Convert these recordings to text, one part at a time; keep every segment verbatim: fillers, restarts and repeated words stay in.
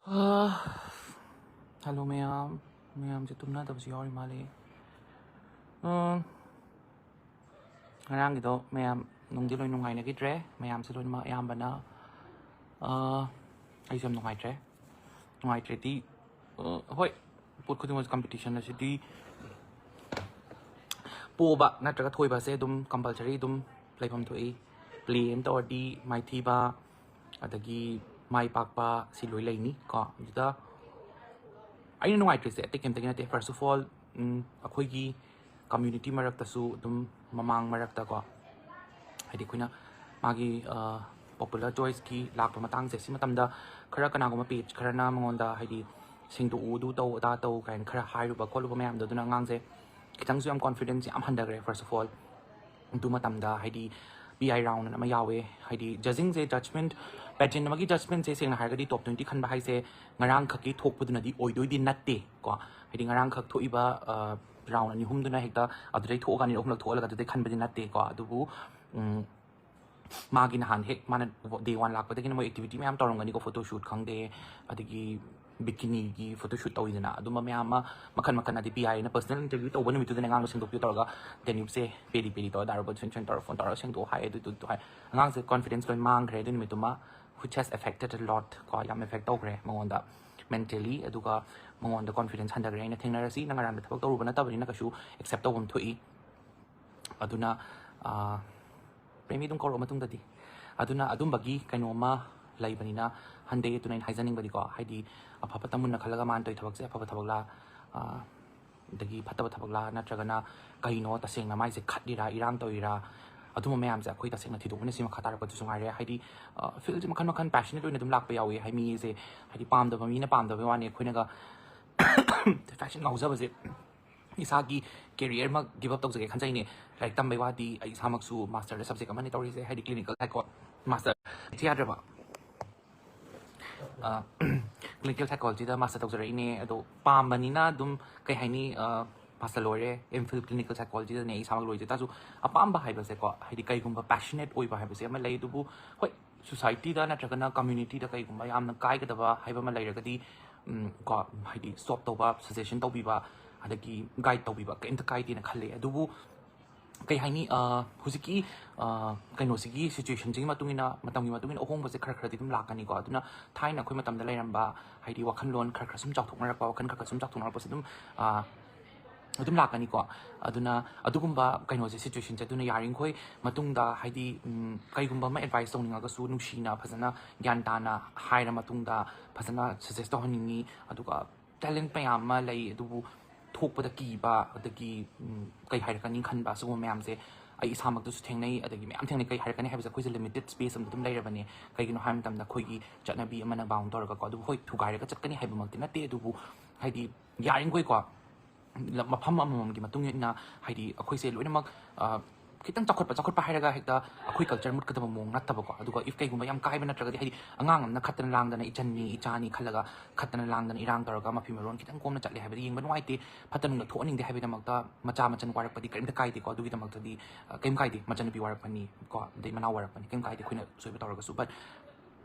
Hello ꯃꯌꯥꯝ, ꯃꯌꯥꯝꯁꯦ ꯇꯨꯝꯅꯗꯕꯁꯨ ꯌꯥꯎꯔꯤ ꯃꯥꯜꯂꯦ꯫ ꯑ, ꯉꯔꯥꯡꯒꯤꯗꯣ ꯃꯌꯥꯝ ꯅꯨꯡꯗꯤ ꯂꯣꯏ ꯅꯨꯡꯉꯥꯏꯅꯈꯤꯗ꯭ꯔꯦ, ꯃꯌꯥꯝꯁꯦ ꯂꯣꯏꯅꯃꯛ ꯑꯌꯥꯝꯕꯅ꯫ ꯑ, ꯑꯩꯁꯨ ꯌꯥꯝ ꯅꯨꯡꯉꯥꯏꯇ꯭ꯔꯦ꯫ ꯅꯨꯡꯉꯥꯏꯇ꯭ꯔꯦꯗꯤ, ꯑ, ꯍꯣꯏ, ꯄꯣꯠ ꯈꯨꯗꯤꯡꯃꯛ competition ꯑꯁꯤꯗꯤ ꯄꯣꯕ ꯅꯠꯇ꯭ꯔꯒ ꯊꯣꯏꯕꯁꯦ ꯑꯗꯨꯝ compulsory ꯑꯗꯨꯝ ꯂꯩꯐꯝ ꯊꯣꯛꯏ꯫ Play ꯑꯃ ꯇꯧꯔꯗꯤ ꯃꯥꯏꯊꯤꯕ, ꯑꯗꯒꯤ ꯃꯥꯏ ꯄꯥꯛꯄ ꯁꯤ ꯂꯣꯏ ꯂꯩꯅꯤ ꯀꯣ꯫ ꯑꯗꯨꯗ ꯑꯩꯅ ꯅꯨꯡꯉꯥꯏꯇ꯭ꯔꯤꯁꯦ ꯑꯇꯩ ꯀꯩꯝꯇꯒꯤ ꯅꯠꯇꯦ꯫ First of all, ꯎꯝ, ꯑꯩꯈꯣꯏꯒꯤ community ꯃꯔꯛꯇꯁꯨ ꯑꯗꯨꯝ ꯃꯃꯥꯡ ꯃꯔꯛꯇꯀꯣ, ꯍꯥꯏꯗꯤ ꯑꯩꯈꯣꯏꯅ ꯃꯥꯒꯤ, ꯑ, popular choiceꯀꯤ ꯂꯥꯛꯄ ꯃꯇꯥꯡꯁꯦ, ꯁꯤ ꯃꯇꯝꯗ ꯈꯔ ꯀꯅꯥꯒꯨꯝꯕ page ꯈꯔꯅ ꯃꯉꯣꯟꯗ ꯍꯥꯏꯗꯤ ꯁꯦꯡꯗꯣꯛꯎ, ꯑꯗꯨ ꯇꯧ ꯑꯗꯥ ꯇꯧ ꯀꯥꯏꯅ ꯈꯔ ꯍꯥꯏꯔꯨꯕ ꯈꯣꯠꯂꯨꯕ ꯃꯌꯥꯝꯗꯣ, ꯑꯗꯨꯅ ꯑꯉꯥꯡꯁꯦ ꯈꯤꯇꯪꯁꯨ ꯌꯥꯝ confidence ꯌꯥꯝ ꯍꯟꯊꯈ꯭ꯔꯦ꯫ First of all, ꯑꯗꯨ ꯃꯇꯝꯗ ꯍꯥꯏꯗꯤ P I round ꯑꯃ ꯌꯥꯎꯋꯦ꯫ ꯍꯥꯏꯗꯤ judgingꯁꯦ, judgement, pageant ꯑꯃꯒꯤ judgementꯁꯦ ꯁꯦꯡꯅ ꯍꯥꯏꯔꯒꯗꯤ top twenty ꯈꯟꯕ ꯍꯥꯏꯁꯦ ꯉꯔꯥꯡꯈꯛꯀꯤ ꯊꯣꯛꯄꯗꯨꯅꯗꯤ ꯑꯣꯏꯗꯣꯏꯗꯤ ꯅꯠꯇꯦ ꯀꯣ꯫ ꯍꯥꯏꯗꯤ ꯉꯔꯥꯡꯈꯛ ꯊꯣꯛꯏꯕ, ꯑ, round ꯑꯅꯤ ꯑꯍꯨꯝꯗꯨꯅ ꯍꯦꯛꯇ ꯑꯗꯨꯗꯩ ꯊꯣꯛꯑꯒ ꯑꯅꯤꯔꯛ ꯑꯍꯨꯝꯂꯛ ꯊꯣꯛꯍꯜꯂꯒ ꯑꯗꯨꯗꯩ ꯈꯟꯕꯗꯤ ꯅꯠꯇꯦ ꯀꯣ꯫ ꯑꯗꯨꯕꯨ, ꯎꯝ, ꯃꯥꯒꯤ ꯅꯍꯥꯟ ꯍꯦꯛ ꯃꯥꯅ day one ꯂꯥꯛꯄꯗꯒꯤꯅ ꯃꯣꯏ activity ꯃꯌꯥꯝ ꯇꯧꯔꯝꯒꯅꯤꯀꯣ, photoshoot ꯈꯪꯗꯦ, ꯑꯗꯒꯤ bikiniꯒꯤ photoshoot ꯇꯧꯋꯤꯗꯅ, ꯑꯗꯨꯝꯕ ꯃꯌꯥꯝ ꯑꯃ ꯃꯈꯜ ꯃꯈꯜ, ꯑꯗꯩ P I ꯑꯅ personal interview ꯇꯧꯕ ꯅꯨꯃꯤꯠꯇꯨꯗꯅꯦ ꯑꯉꯥꯡꯗꯣ ꯁꯦꯡꯗꯣꯛꯄꯤꯌꯨ ꯇꯧꯔꯒ, ꯗꯦꯅ꯭ꯌꯨꯞꯁꯦ ꯄꯦꯔꯤ ꯄꯦꯔꯤ ꯇꯧꯔ ꯗꯥꯔꯨꯕ ꯁꯨꯟ ꯁꯨꯟ ꯇꯧꯔ phone ꯇꯧꯔꯒ ꯁꯦꯡꯗꯣꯛꯑꯣ ꯍꯥꯏ, ꯑꯗꯨꯗꯨ ꯍꯥꯏ꯫ ꯑꯉꯥꯡꯁꯦ confidence ꯂꯣꯏ ꯃꯥꯡꯈ꯭ꯔꯦ ꯑꯗꯨ ꯅꯨꯃꯤꯠꯇꯨꯃ, which has affected a lot ꯀꯣ, ꯌꯥꯝ effect ꯇꯧꯈ꯭ꯔꯦ ꯃꯉꯣꯟꯗ mentally, ꯑꯗꯨꯒ ꯃꯉꯣꯟꯗ confidence ꯍꯟꯊꯈ꯭ꯔꯦ꯫ ꯑꯩꯅ ꯊꯦꯡꯅꯔꯁꯤ, ꯅꯪ ꯑꯔꯥꯟꯕ ꯊꯕꯛ ꯇꯧꯔꯨꯕ ꯅꯠꯇꯕꯅꯤꯅ ꯀꯩꯁꯨ accept ꯇꯧꯐꯝ ꯊꯣꯛꯏ꯫ ꯑꯗꯨꯅ, ꯑ, ꯄ꯭ꯔꯦꯃꯤ ꯑꯗꯨꯝ ꯀꯧꯔꯛꯑꯣ ꯃꯇꯨꯡꯗꯗꯤ꯫ ꯑꯗꯨꯅ ꯑꯗꯨꯝꯕꯒꯤ ꯀꯩꯅꯣꯝꯃ ꯂꯩꯕꯅꯤꯅ ꯍꯟꯗꯦ꯫ ꯑꯗꯨꯅ ꯑꯩꯅ ꯍꯥꯏꯖꯅꯤꯡꯕꯗꯤ ꯀꯣ, ꯍꯥꯏꯗꯤ ꯑꯐ ꯐꯠꯇ ꯃꯨꯟꯅ ꯈꯜꯂꯒ ꯃꯥꯅ ꯇꯧꯔꯤ ꯊꯕꯛꯁꯦ ꯑꯐꯕ ꯊꯕꯛꯂꯥ, ꯑ, ꯑꯗꯒꯤ ꯐꯠꯇꯕ ꯊꯕꯛꯂꯥ, ꯅꯠꯇ꯭ꯔꯒꯅ ꯀꯩꯅꯣ ꯇꯁꯦꯡꯅ ꯃꯥꯏꯁꯦ ꯈꯠꯂꯤꯔꯥ, ꯏꯔꯥꯡ ꯇꯧꯔꯤꯔꯥ, ꯑꯗꯨꯝꯕ ꯃꯌꯥꯝꯁꯦ ꯑꯩꯈꯣꯏ ꯇꯁꯦꯡꯅ ꯊꯤꯗꯣꯛꯃꯤꯟꯅꯁꯤ꯫ ꯃꯈꯥ ꯇꯥꯔꯛꯄꯗꯨꯁꯨ ꯉꯥꯏꯔꯦ꯫ ꯍꯥꯏꯗꯤ, ꯑ, fieldꯁꯦ ꯃꯈꯜ ꯃꯈꯜ passionate ꯑꯣꯏꯅ ꯑꯗꯨꯝ ꯂꯥꯛꯄ ꯌꯥꯎꯏ꯫ ꯍꯥꯏ, ꯃꯤꯁꯦ ꯍꯥꯏꯗꯤ ꯄꯥꯝꯗꯕ ꯃꯤꯅ ꯄꯥꯝꯗꯕꯩ ꯋꯥꯅꯤ, ꯑꯩꯈꯣꯏꯅꯒ fashion ꯉꯥꯎꯖꯕꯁꯦ ꯏꯁꯥꯒꯤ career ꯑꯃ give up ꯇꯧꯖꯒꯦ ꯈꯟꯖꯩꯅꯦ꯫ ꯂꯥꯏꯔꯤꯛ ꯇꯝꯕꯩ ꯋꯥꯗꯤ ꯑꯩ ꯏꯁꯥꯃꯛꯁꯨ masterꯗ subject ꯑꯃꯅꯤ ꯇꯧꯔꯤꯁꯦ, ꯍꯥꯏꯗꯤ clinical psycho-, master ꯌꯥꯗ꯭ꯔꯕ? ꯑ, clinical psychologyꯗ master ꯇꯧꯖꯔꯛꯏꯅꯦ꯫ ꯑꯗꯣ ꯄꯥꯝꯕꯅꯤꯅ ꯑꯗꯨꯝ, ꯀꯩ ꯍꯥꯏꯅꯤ, ꯑ, master ꯂꯣꯏꯔꯦ, M.Phil clinical psychologyꯗꯅꯦ ꯑꯩ ꯏꯁꯥꯃꯛ ꯂꯣꯏꯖꯩ꯫ ꯇꯥꯔꯁꯨ ꯑꯄꯥꯝꯕ ꯍꯥꯏꯕꯁꯦꯀꯣ, ꯍꯥꯏꯗꯤ ꯀꯩꯒꯨꯝꯕ passionate ꯑꯣꯏꯕ ꯍꯥꯏꯕꯁꯦ ꯑꯃ ꯂꯩ꯫ ꯑꯗꯨꯕꯨ ꯍꯣꯏ, ꯁꯣꯁꯥꯏꯇꯤꯗ ꯅꯠꯇ꯭ꯔꯒꯅ ꯀꯝꯃ꯭ꯌꯨꯅꯤꯇꯤꯗ ꯀꯩꯒꯨꯝꯕ ꯌꯥꯝꯅ ꯀꯥꯏꯒꯗꯕ ꯍꯥꯏꯕ ꯑꯃ ꯂꯩꯔꯒꯗꯤ, ꯎꯝ, ꯀꯣ, ꯍꯥꯏꯗꯤ ꯁ꯭ꯇꯣꯞ ꯇꯧꯕ, ꯁꯖꯦꯁꯟ ꯇꯧꯕꯤꯕ, ꯑꯗꯒꯤ ꯒꯥꯏꯗ ꯇꯧꯕꯤꯕ ꯀꯩꯝꯇ ꯀꯥꯏꯗꯦꯅ ꯈꯜꯂꯦ꯫ ꯑꯗꯨꯕꯨ ꯀꯩ ꯍꯥꯏꯅꯤ, ꯑ, ꯍꯧꯖꯤꯛꯀꯤ, ꯑ, ꯀꯩꯅꯣꯁꯤꯒꯤ ꯁꯤꯆꯨꯋꯦꯁꯟꯁꯤꯒꯤ ꯃꯇꯨꯡ ꯏꯟꯅ, ꯃꯇꯝꯒꯤ ꯃꯇꯨꯡ ꯏꯟꯅ ꯑꯍꯣꯡꯕꯁꯦ ꯈꯔ ꯈꯔꯗꯤ ꯑꯗꯨꯝ ꯂꯥꯛꯀꯅꯤꯀꯣ꯫ ꯑꯗꯨꯅ ꯊꯥꯏꯅ ꯑꯩꯈꯣꯏ ꯃꯇꯝꯗ ꯂꯩꯔꯝꯕ, ꯍꯥꯏꯗꯤ ꯋꯥꯈꯜꯂꯣꯟ ꯈꯔ ꯈꯔ ꯁꯨꯝ ꯆꯥꯎꯊꯣꯛꯅꯔꯛꯄ, ꯋꯥꯈꯜ ꯈꯔ ꯈꯔ ꯁꯨꯝ ꯆꯥꯎꯊꯣꯛꯅꯔꯛꯄꯁꯦ ꯑꯗꯨꯝ, ꯑ, ꯑꯗꯨꯝ ꯂꯥꯛꯀꯅꯤꯀꯣ꯫ ꯑꯗꯨꯅ ꯑꯗꯨꯒꯨꯝꯕ ꯀꯩꯅꯣꯁꯦ, ꯁꯤꯆꯨꯋꯦꯁꯟꯁꯦ, ꯑꯗꯨꯅ ꯌꯥꯔꯤꯈꯣꯏ ꯃꯇꯨꯡꯗ, ꯍꯥꯏꯗꯤ, ꯎꯝ, ꯀꯩꯒꯨꯝꯕ ꯑꯃ ꯑꯦꯗꯚꯥꯏꯁ ꯇꯧꯅꯤꯡꯉꯒꯁꯨ ꯅꯨꯡꯁꯤꯅ ꯐꯖꯅ ꯒ꯭ꯌꯥꯟ ꯇꯥꯅ ꯍꯥꯏꯔ ꯃꯇꯨꯡꯗ ꯐꯖꯅ ꯁꯖꯦꯁ ꯇꯧꯍꯟꯅꯤꯡꯉꯤ꯫ ꯑꯗꯨꯒ ꯇꯦꯂꯦꯟꯠ ꯃꯌꯥꯝ ꯑꯃ ꯂꯩ, ꯑꯗꯨꯕꯨ ꯊꯣꯛꯄꯗ ꯀꯤꯕ, ꯑꯗꯒꯤ, ꯎꯝ, ꯀꯩ ꯍꯥꯏꯔꯛꯀꯅꯤ ꯈꯟꯕ, ꯁꯤꯒꯨꯝꯕ ꯃꯌꯥꯝꯁꯦ ꯑꯩ ꯏꯁꯥꯃꯛꯇꯁꯨ ꯊꯦꯡꯅꯩ, ꯑꯗꯒꯤ ꯃꯌꯥꯝ ꯊꯦꯡꯅꯩ꯫ ꯀꯩ ꯍꯥꯏꯔꯛꯀꯅꯤ ꯍꯥꯏꯕꯁꯦ ꯑꯩꯈꯣꯏꯁꯦ ꯂꯤꯃꯤꯇꯦꯠ ꯁ꯭ꯄꯦꯁ ꯑꯃꯗ ꯑꯗꯨꯝ ꯂꯩꯔꯕꯅꯦ꯫ ꯀꯩꯒꯤꯅꯣ ꯍꯥꯏꯕ ꯃꯇꯝꯗ ꯑꯩꯈꯣꯏꯒꯤ ꯆꯠꯅꯕꯤ ꯑꯃꯅ ꯕꯥꯎꯟ ꯇꯧꯔꯒꯀꯣ, ꯑꯗꯨꯕꯨ ꯍꯣꯏ, ꯊꯨꯒꯥꯏꯔꯒ ꯆꯠꯀꯅꯤ ꯍꯥꯏꯕꯃꯛꯇꯤ ꯅꯠꯇꯦ, ꯑꯗꯨꯕꯨ ꯍꯥꯏꯗꯤ ꯌꯥꯔꯤꯈꯣꯏꯀꯣ, ꯂꯝ, ꯃꯐꯝ ꯑꯃꯃꯝꯒꯤ ꯃꯇꯨꯡ ꯏꯟꯅ, ꯍꯥꯏꯗꯤ ꯑꯩꯈꯣꯏꯁꯦ ꯂꯣꯏꯅꯃꯛ, ꯑ, ꯈꯤꯇꯪ ꯆꯥꯎꯈꯠꯄ, ꯆꯥꯎꯈꯠꯄ ꯍꯥꯏꯔꯒ ꯍꯦꯛꯇ ꯑꯩꯈꯣꯏ ꯀꯜꯆꯔ ꯃꯨꯠꯀꯗꯕ ꯃꯑꯣꯡ ꯅꯠꯇꯕꯀꯣ꯫ ꯑꯗꯨꯒ if ꯀꯩꯒꯨꯝꯕ ꯌꯥꯝ ꯀꯥꯏꯕ ꯅꯠꯇ꯭ꯔꯒꯗꯤ, ꯍꯥꯏꯗꯤ ꯑꯉꯥꯡ ꯑꯃꯅ ꯈꯠꯇꯅ ꯂꯥꯡꯗꯅ ꯏꯆꯟꯅꯤ, ꯏꯆꯥꯅꯤ ꯈꯜꯂꯒ ꯈꯠꯇꯅ ꯂꯥꯡꯗꯅ ꯏꯔꯥꯡ ꯇꯧꯔꯒ ꯃꯐꯤ ꯃꯔꯣꯟ ꯈꯤꯇꯪ ꯀꯣꯝꯅ ꯆꯠꯂꯦ ꯍꯥꯏꯕꯗꯤ ꯌꯦꯡꯕ ꯅꯨꯡꯉꯥꯏꯇꯦ, ꯐꯠꯇ ꯅꯨꯡꯗ ꯊꯣꯛꯍꯟꯅꯤꯡꯗꯦ ꯍꯥꯏꯕꯒꯤꯗꯃꯛꯇ ꯃꯆꯥ ꯃꯆꯟ ꯋꯥꯔꯛꯄꯗꯤ ꯀꯔꯤꯝꯇ ꯀꯥꯏꯗꯦꯀꯣ꯫ ꯑꯗꯨꯒꯤꯗꯃꯛꯇꯗꯤ, ꯑ, ꯀꯔꯤꯝ ꯀꯥꯏꯗꯦ, ꯃꯆꯟꯅꯨꯄꯤ ꯋꯥꯔꯛꯄꯅꯤ ꯀꯣ, ꯑꯗꯩ ꯃꯅꯥꯎ ꯋꯥꯔꯛꯄꯅꯤ, ꯀꯔꯤꯝ ꯀꯥꯏꯗꯦ ꯑꯩꯈꯣꯏꯅ ꯁꯣꯏꯕ ꯇꯧꯔꯒꯁꯨ꯫ But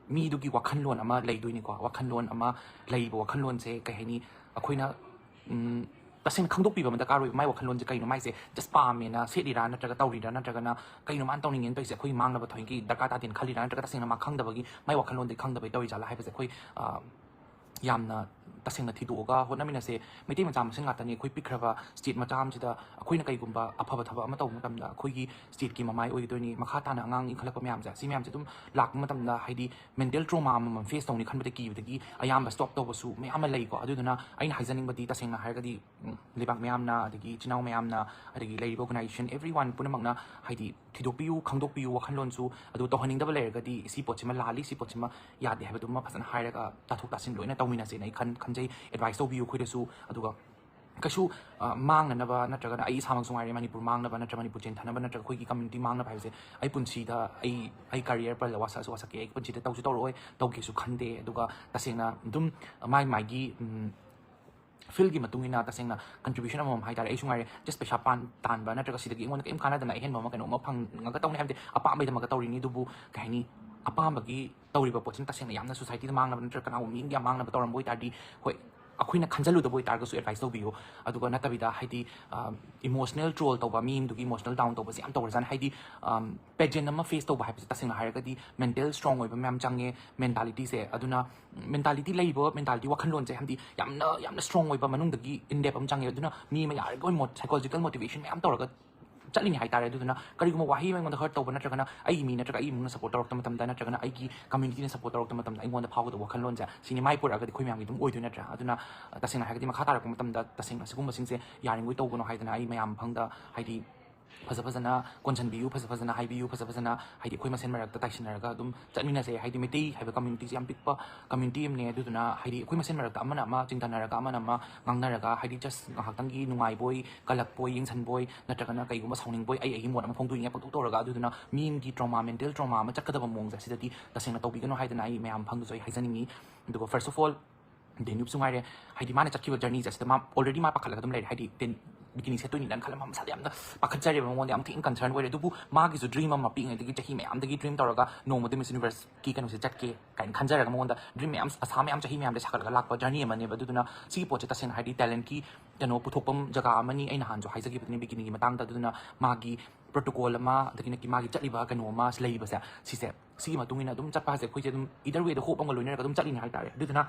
ꯃꯤꯗꯨꯒꯤ ꯋꯥꯈꯜꯂꯣꯟ ꯑꯃ ꯂꯩꯗꯣꯏꯅꯤꯀꯣ꯫ ꯋꯥꯈꯜꯂꯣꯟ ꯑꯃ ꯂꯩꯕ, ꯋꯥꯈꯜꯂꯣꯟꯁꯦ ꯀꯩ ꯍꯥꯏꯅꯤ, ꯑꯩꯈꯣꯏꯅ, ꯎꯝ, ꯇꯁꯦꯡꯅ ꯈꯪꯗꯣꯛꯄꯤꯕ ꯑꯃ ꯗꯔꯀꯥꯔ ꯑꯣꯏꯕ꯫ ꯃꯥꯏ ꯋꯥꯈꯜꯂꯣꯟꯁꯦ ꯀꯩꯅꯣ? ꯃꯥꯏꯁꯦ just ꯄꯥꯝꯃꯦꯅ ꯁꯦꯠꯂꯤꯔꯥ, ꯅꯠꯇ꯭ꯔꯒ ꯇꯧꯔꯤꯔꯥ, ꯅꯠꯇ꯭ꯔꯒꯅ ꯀꯩꯅꯣ ꯃꯥꯅ ꯇꯧꯅꯤꯡꯉꯦꯅ ꯇꯧꯔꯤꯁꯦ, ꯑꯩꯈꯣꯏꯒꯤ ꯃꯥꯡꯅꯕ ꯊꯣꯏꯒꯤ ꯗꯔꯀꯥꯔ ꯇꯥꯗꯦꯅ ꯈꯜꯂꯤꯔꯥ, ꯅꯠꯇ꯭ꯔꯒ ꯇꯁꯦꯡꯅ ꯃꯥ ꯈꯪꯗꯕꯒꯤ, ꯃꯥꯏ ꯋꯥꯈꯜꯂꯣꯟꯗꯤ ꯈꯪꯗꯕꯒꯤ ꯇꯧꯔꯤ ꯖꯥꯠꯂꯥ ꯍꯥꯏꯕꯁꯦ ꯑꯩꯈꯣꯏ, ꯑ, ꯌꯥꯝꯅ ꯇꯁꯦꯡꯅ ꯊꯤꯗꯣꯛꯑꯒ ꯍꯣꯠꯅꯃꯤꯟꯅꯁꯦ꯫ ꯃꯩꯇꯩ ꯃꯆꯥ ꯃꯁꯦꯟ ꯉꯥꯛꯇꯅꯤ꯫ ꯑꯩꯈꯣꯏ ꯄꯤꯛꯈ꯭ꯔꯕ ꯁ꯭ꯇꯦꯠ ꯃꯆꯥ ꯑꯃꯁꯤꯗ ꯑꯩꯈꯣꯏꯅ ꯀꯩꯒꯨꯝꯕ ꯑꯐꯕ ꯊꯕꯛ ꯑꯃ ꯇꯧꯕ ꯃꯇꯝꯗ ꯑꯩꯈꯣꯏꯒꯤ ꯁ꯭ꯇꯦꯠꯀꯤ ꯃꯃꯥꯏ ꯑꯣꯏꯒꯗꯣꯏꯅꯤ꯫ ꯃꯈꯥ ꯇꯥꯅ ꯑꯉꯥꯡ ꯏꯟꯈꯠꯂꯛꯄ ꯃꯌꯥꯝꯁꯦ, ꯁꯤ ꯃꯌꯥꯝꯁꯦ ꯑꯗꯨꯝ ꯂꯥꯛꯄ ꯃꯇꯝꯗ, ꯍꯥꯏꯗꯤ ꯃꯦꯟꯇꯦꯜ ꯇ꯭ꯔꯣꯃꯥ ꯑꯃꯃꯝ ꯐꯦꯁ ꯇꯧꯅꯤ ꯈꯟꯕꯗ ꯀꯤꯕꯗꯒꯤ ꯑꯌꯥꯝꯕ ꯁ꯭ꯇꯣꯞ ꯇꯧꯕꯁꯨ ꯃꯌꯥꯝ ꯑꯃ ꯂꯩꯀꯣ꯫ ꯑꯗꯨꯗꯨꯅ ꯑꯩꯅ ꯍꯥꯏꯖꯅꯤꯡꯕꯗꯤ, ꯇꯁꯦꯡꯅ ꯍꯥꯏꯔꯒꯗꯤ, ꯎꯝ, ꯂꯩꯕꯥꯛ ꯃꯌꯥꯝꯅ, ꯑꯗꯒꯤ ꯏꯆꯤꯟ ꯏꯅꯥꯎ ꯃꯌꯥꯝꯅ, ꯑꯗꯒꯤ ꯂꯩꯔꯤꯕ ꯑꯣꯔꯒꯅꯥꯏꯖꯦꯁꯟ, everyone ꯄꯨꯝꯅꯃꯛꯅ, ꯍꯥꯏꯗꯤ ꯊꯤꯗꯣꯛꯄꯤꯌꯨ, ꯈꯪꯗꯣꯛꯄꯤꯌꯨ ꯋꯥꯈꯜꯂꯣꯟꯁꯨ꯫ ꯑꯗꯨ ꯇꯧꯍꯟꯅꯤꯡꯗꯕ ꯂꯩꯔꯒꯗꯤ ꯁꯤ ꯄꯣꯠꯁꯤꯃ ꯂꯥꯜꯂꯤ, ꯁꯤ ꯄꯣꯠꯁꯤꯃ ꯌꯥꯗꯦ ꯍꯥꯏꯕꯗꯨꯃ ꯐꯖꯅ ꯍꯥꯏꯔꯒ ꯇꯥꯊꯣꯛ ꯇꯥꯁꯤꯟ ꯂꯣꯏꯅ ꯇꯧꯃꯤꯟꯅꯁꯦꯅ ꯑꯩ ꯈꯟ-, ꯈꯟꯖꯩ꯫ ꯑꯦꯗꯚꯥꯏꯁ ꯇꯧꯕꯤꯌꯨ ꯑꯩꯈꯣꯏꯗꯁꯨ꯫ ꯑꯗꯨꯒ ꯀꯩꯁꯨ, ꯑ, ꯃꯥꯡꯅꯅꯕ ꯅꯠꯇ꯭ꯔꯒꯅ ꯑꯩ ꯏꯁꯥꯃꯛꯁꯨ ꯉꯥꯏꯔꯦ, ꯃꯅꯤꯄꯨꯔ ꯃꯥꯡꯅꯕ ꯅꯠꯇ꯭ꯔꯒ ꯃꯅꯤꯄꯨꯔ ꯆꯦꯟꯊꯅꯕ ꯅꯠꯇ꯭ꯔꯒ ꯑꯩꯈꯣꯏꯒꯤ ꯀꯝꯃ꯭ꯌꯨꯅꯤꯇꯤ ꯃꯥꯡꯅꯕ ꯍꯥꯏꯕꯁꯦ ꯑꯩ ꯄꯨꯟꯁꯤꯗ, ꯑꯩ, ꯑꯩ ꯀꯔꯤꯌꯔ ꯄꯜꯂ ꯋꯥꯁꯛꯑꯁꯨ ꯋꯥꯁꯛꯀꯦ, ꯑꯩ ꯄꯨꯟꯁꯤꯗ ꯇꯧꯁꯨ ꯇꯧꯔꯛꯑꯣꯏ, ꯇꯧꯒꯦꯁꯨ ꯈꯟꯗꯦ꯫ ꯑꯗꯨꯒ ꯇꯁꯦꯡꯅ ꯑꯗꯨꯝ ꯃꯥꯏ ꯃꯥꯏꯒꯤ, ꯎꯝ, ꯐꯤꯜꯒꯤ ꯃꯇꯨꯡ ꯏꯟꯅ ꯇꯁꯦꯡꯅ ꯀꯟꯇ꯭ꯔꯤꯕ꯭ꯌꯨꯁꯟ ꯑꯃꯃꯝ ꯍꯥꯏꯇꯥꯔꯦ꯫ ꯑꯩꯁꯨ ꯉꯥꯏꯔꯦ, just ꯄꯩꯁꯥ ꯄꯥꯟ-, ꯇꯥꯟꯕ ꯅꯠꯇ꯭ꯔꯒ ꯁꯤꯗꯒꯤ ꯑꯩꯉꯣꯟꯗ ꯀꯔꯤꯝ ꯀꯥꯟꯅꯗꯅ ꯑꯍꯦꯟꯕ ꯑꯃ ꯀꯩꯅꯣꯝꯃ ꯐꯪꯉꯒ ꯇꯧꯅꯤ ꯍꯥꯏꯕꯗꯤ ꯑꯄꯥꯝꯕꯩꯗꯃꯛꯇ ꯇꯧꯔꯤꯅꯤ꯫ ꯑꯗꯨꯕꯨ ꯀꯩ ꯍꯥꯏꯅꯤ, ꯑꯄꯥꯝꯕꯒꯤ ꯇꯧꯔꯤꯕ ꯄꯣꯠꯁꯤꯅ ꯇꯁꯦꯡꯅ ꯌꯥꯝꯅ ꯁꯣꯁꯥꯏꯇꯤꯗ ꯃꯥꯡꯅꯕ ꯅꯠꯇ꯭ꯔꯒ ꯀꯅꯥꯒꯨꯝꯕ ꯃꯤ ꯑꯃꯒꯤ ꯌꯥꯝ ꯃꯥꯡꯅꯕ ꯇꯧꯔꯝꯕ ꯑꯣꯏꯇꯥꯔꯗꯤ, ꯍꯣꯏ, ꯑꯩꯈꯣꯏꯅ ꯈꯟꯖꯜꯂꯨꯗꯕ ꯑꯣꯏꯇꯥꯔꯒꯁꯨ ꯑꯦꯗꯚꯥꯏꯁ ꯇꯧꯕꯤꯌꯨ꯫ ꯑꯗꯨꯒ ꯅꯠꯇꯕꯤꯗ, ꯍꯥꯏꯗꯤ, ꯏꯃꯣꯁꯅꯦꯜ ꯇ꯭ꯔꯣꯜ ꯇꯧꯕ, ꯃꯤ ꯑꯃꯗꯨꯒꯤ ꯏꯃꯣꯁꯅꯦꯜ ꯗꯥꯎꯟ ꯇꯧꯕꯁꯦ ꯌꯥꯝ ꯇꯧꯔꯖꯥꯠꯅꯤ꯫ ꯍꯥꯏꯗꯤ, ꯄꯦꯖꯦꯟ ꯑꯃ ꯐꯦꯁ ꯇꯧꯕ ꯍꯥꯏꯕꯁꯦ ꯇꯁꯦꯡꯅ ꯍꯥꯏꯔꯒꯗꯤ ꯃꯦꯟꯇꯦꯜ ꯁ꯭ꯇ꯭ꯔꯣꯡ ꯑꯣꯏꯕ ꯃꯌꯥꯝ ꯆꯪꯉꯦ, ꯃꯦꯟꯇꯥꯂꯤꯇꯤꯁꯦ꯫ ꯑꯗꯨꯅ ꯃꯦꯟꯇꯥꯂꯤꯇꯤ ꯂꯩꯕ, ꯃꯦꯟꯇꯥꯂꯤꯇꯤ ꯋꯥꯈꯜꯂꯣꯟꯁꯦ, ꯍꯥꯏꯗꯤ ꯌꯥꯝꯅ, ꯌꯥꯝꯅ ꯁ꯭ꯇ꯭ꯔꯣꯡ ꯑꯣꯏꯕ, ꯃꯅꯨꯡꯗꯒꯤ ꯏꯟ ꯗꯦꯞ ꯑꯃ ꯆꯪꯉꯦ꯫ ꯑꯗꯨꯅ ꯃꯤ ꯑꯃ ꯌꯥꯔꯤꯈꯣꯏ ꯃꯣꯠ-, ꯁꯥꯏꯀꯣꯂꯣꯖꯤꯀꯦꯜ ꯃꯣꯇꯤꯚꯦꯁꯟ ꯃꯌꯥꯝ ꯇꯧꯔꯒ ꯆꯠꯂꯤꯅꯤ ꯍꯥꯏꯇꯥꯔꯦ꯫ ꯑꯗꯨꯗꯨꯅ ꯀꯔꯤꯒꯨꯝꯕ ꯋꯥꯍꯩ ꯑꯃ ꯑꯩꯉꯣꯟꯗ ꯍꯔꯠ ꯇꯧꯕ, ꯅꯠꯇ꯭ꯔꯒꯅ ꯑꯩꯒꯤ ꯃꯤ ꯅꯠꯇ꯭ꯔꯒ ꯑꯩ ꯏꯃꯨꯡꯅ ꯁꯞꯄꯣꯔꯠ ꯇꯧꯔꯛꯇ ꯃꯇꯝꯗ, ꯅꯠꯇ꯭ꯔꯒꯅ ꯑꯩꯒꯤ ꯀꯝꯃ꯭ꯌꯨꯅꯤꯇꯤꯅ ꯁꯞꯄꯣꯔꯠ ꯇꯧꯔꯛꯇ ꯃꯇꯝꯗ, ꯑꯩꯉꯣꯟꯗ ꯐꯥꯎꯒꯗꯕ ꯋꯥꯈꯜꯂꯣꯟꯁꯦ ꯁꯤꯅꯤ ꯃꯥꯏ ꯄꯨꯔꯛꯑꯒꯗꯤ ꯑꯩꯈꯣꯏ ꯃꯌꯥꯝꯒꯤ ꯑꯗꯨꯝ ꯑꯣꯏꯗꯣꯏ ꯅꯠꯇ꯭ꯔꯥ? ꯑꯗꯨꯅ, ꯑ, ꯇꯁꯦꯡꯅ ꯍꯥꯏꯔꯒꯗꯤ ꯃꯈꯥ ꯇꯥꯔꯛꯄ ꯃꯇꯝꯗ ꯇꯁꯦꯡꯅ ꯁꯤꯒꯨꯝꯕꯁꯤꯡꯁꯦ ꯌꯥꯔꯤꯉꯩ ꯇꯧꯒꯅꯣ ꯍꯥꯏꯗꯅ ꯑꯩ ꯃꯌꯥꯝ ꯐꯪꯗ, ꯍꯥꯏꯗꯤ, ꯐꯖ ꯐꯖꯅ ꯀꯣꯟꯁꯤꯟꯕꯤꯌꯨ, ꯐꯖ ꯐꯖꯅ ꯍꯥꯏꯕꯤꯌꯨ, ꯐꯖ ꯐꯖꯅ, ꯍꯥꯏꯗꯤ, ꯑꯩꯈꯣꯏ ꯃꯁꯦꯟ ꯃꯔꯛꯇ ꯇꯥꯏꯁꯤꯟꯅꯔꯒ ꯑꯗꯨꯝ ꯆꯠꯃꯤꯟꯅꯁꯦ꯫ ꯍꯥꯏꯗꯤ, ꯃꯩꯇꯩ ꯍꯥꯏꯕ ꯀꯝꯃ꯭ꯌꯨꯅꯤꯇꯤꯁꯦ ꯌꯥꯝ ꯄꯤꯛꯄ ꯀꯝꯃ꯭ꯌꯨꯅꯤꯇꯤ ꯑꯃꯅꯦ꯫ ꯑꯗꯨꯗꯨꯅ, ꯍꯥꯏꯗꯤ, ꯑꯩꯈꯣꯏ ꯃꯁꯦꯟ ꯃꯔꯛꯇ ꯑꯃꯅ ꯑꯃ ꯆꯤꯡꯊꯅꯔꯒ, ꯑꯃꯅ ꯑꯃ ꯉꯥꯡꯅꯔꯒ, ꯍꯥꯏꯗꯤ, ꯖꯁ ꯉꯥꯏꯍꯥꯛꯇꯪꯒꯤ ꯅꯨꯡꯉꯥꯏꯕꯣꯏ, ꯀꯜꯂꯛꯄꯣꯏ, ꯌꯦꯡꯁꯟꯕꯣꯏ, ꯅꯠꯇ꯭ꯔꯒꯅ ꯀꯩꯒꯨꯝꯕ ꯁꯥꯎꯅꯤꯡꯕꯣꯏ, ꯑꯩ ꯑꯩꯒꯤ ꯃꯣꯠ ꯑꯃ ꯐꯣꯡꯗꯣꯛꯏꯉꯩ ꯄꯪꯇꯧ ꯇꯧꯔꯒ, ꯑꯗꯨꯗꯨꯅ ꯃꯤ ꯑꯃꯒꯤ ꯇ꯭ꯔꯣꯃꯥ, ꯃꯦꯟꯇꯦꯜ ꯇ꯭ꯔꯣꯃꯥ ꯑꯃ ꯆꯠꯀꯗꯕ ꯃꯑꯣꯡꯁꯦ ꯁꯤꯗꯗꯤ ꯇꯁꯦꯡꯅ ꯇꯧꯕꯤꯒꯅꯨ ꯍꯥꯏꯗꯅ ꯑꯩ ꯃꯌꯥꯝ ꯐꯪꯗꯁꯨ ꯑꯩ ꯍꯥꯏꯖꯅꯤꯡꯉꯤ꯫ ꯑꯗꯨꯒ, ꯐꯥꯔꯁ ꯑꯣꯐ ꯑꯣꯜ, ꯗꯦꯅ꯭ꯌꯨꯕꯁꯨ ꯉꯥꯏꯔꯦ, ꯍꯥꯏꯗꯤ, ꯃꯥꯅ ꯆꯠꯈꯤꯕ ꯖꯔꯅꯤꯁꯦ ꯑꯁꯤꯗ ꯃꯥ ꯑꯣꯜꯔꯦꯗꯤ ꯃꯥ ꯄꯥꯈꯠꯂꯒ ꯑꯗꯨꯝ ꯂꯩꯔꯦ꯫ ꯍꯥꯏꯗꯤ, ꯗꯦꯟ-, ꯕꯤꯀꯤꯅꯤ ꯁꯦꯠꯇꯣꯏꯅꯤꯅ ꯈꯜꯂꯒ ꯃꯥ ꯃꯁꯥꯗ ꯌꯥꯝꯅ ꯄꯥꯈꯠꯆꯔꯦꯕ, ꯃꯉꯣꯟꯗ ꯌꯥꯝ ꯊꯤꯅ ꯀꯟꯁꯔꯟ ꯑꯣꯏꯔꯦ꯫ ꯑꯗꯨꯕꯨ ꯃꯥꯒꯤꯁꯨ ꯗ꯭ꯔꯤꯝ ꯑꯃ ꯄꯤꯛꯏꯉꯩꯗꯒꯤ, ꯆꯍꯤ ꯃꯌꯥꯝꯗꯒꯤ ꯗ꯭ꯔꯤꯝ ꯇꯧꯔꯒ ꯅꯣꯡꯃꯗꯤ ꯃꯤꯁ ꯌꯨꯅꯤꯚꯔꯁꯀꯤ ꯀꯩꯅꯣꯁꯦ ꯆꯠꯀꯦ ꯀꯥꯏꯅ ꯈꯟꯖꯔꯒ, ꯃꯉꯣꯟꯗ ꯗ꯭ꯔꯤꯝ ꯃꯌꯥꯝ, ꯑꯁꯥ ꯃꯌꯥꯝ, ꯆꯍꯤ ꯃꯌꯥꯝꯗ ꯁꯥꯒꯠꯂꯒ ꯂꯥꯛꯄ ꯖꯔꯅꯤ ꯑꯃꯅꯦꯕ꯫ ꯑꯗꯨꯗꯨꯅ ꯁꯤꯒꯤ ꯄꯣꯠꯁꯦ ꯇꯁꯦꯡꯅ ꯍꯥꯏꯗꯤ ꯇꯦꯂꯦꯟꯠꯀꯤ ꯀꯩꯅꯣ ꯄꯨꯊꯣꯛꯐꯝ ꯖꯒꯥ ꯑꯃꯅꯤ꯫ ꯑꯩ ꯅꯍꯥꯟꯁꯨ ꯍꯥꯏꯖꯈꯤꯕꯗꯨꯅꯤ ꯕꯤꯀꯤꯅꯤꯒꯤ ꯃꯇꯥꯡꯗ꯫ ꯑꯗꯨꯗꯨꯅ ꯃꯥꯒꯤ ꯄ꯭ꯔꯣꯇꯣꯀꯣꯜ ꯑꯃ, ꯑꯗꯒꯤ ꯃꯥꯒꯤ ꯆꯠꯂꯤꯕ ꯀꯩꯅꯣ ꯑꯃ ꯂꯩꯕꯁꯦ, ꯁꯤꯁꯦ, ꯁꯤꯒꯤ ꯃꯇꯨꯡ ꯏꯟꯅ ꯑꯗꯨꯝ ꯆꯠꯄ ꯍꯥꯏꯁꯦ ꯑꯩꯈꯣꯏꯁꯦ ꯑꯗꯨꯝ, ꯏꯗꯔ ꯋꯦꯗ, ꯍꯣꯞ ꯑꯃꯒ ꯂꯣꯏꯅꯔꯒ ꯑꯗꯨꯝ ꯆꯠꯂꯤꯅꯤ ꯍꯥꯏꯇꯥꯔꯦ꯫ ꯑꯗꯨꯗꯨꯅ,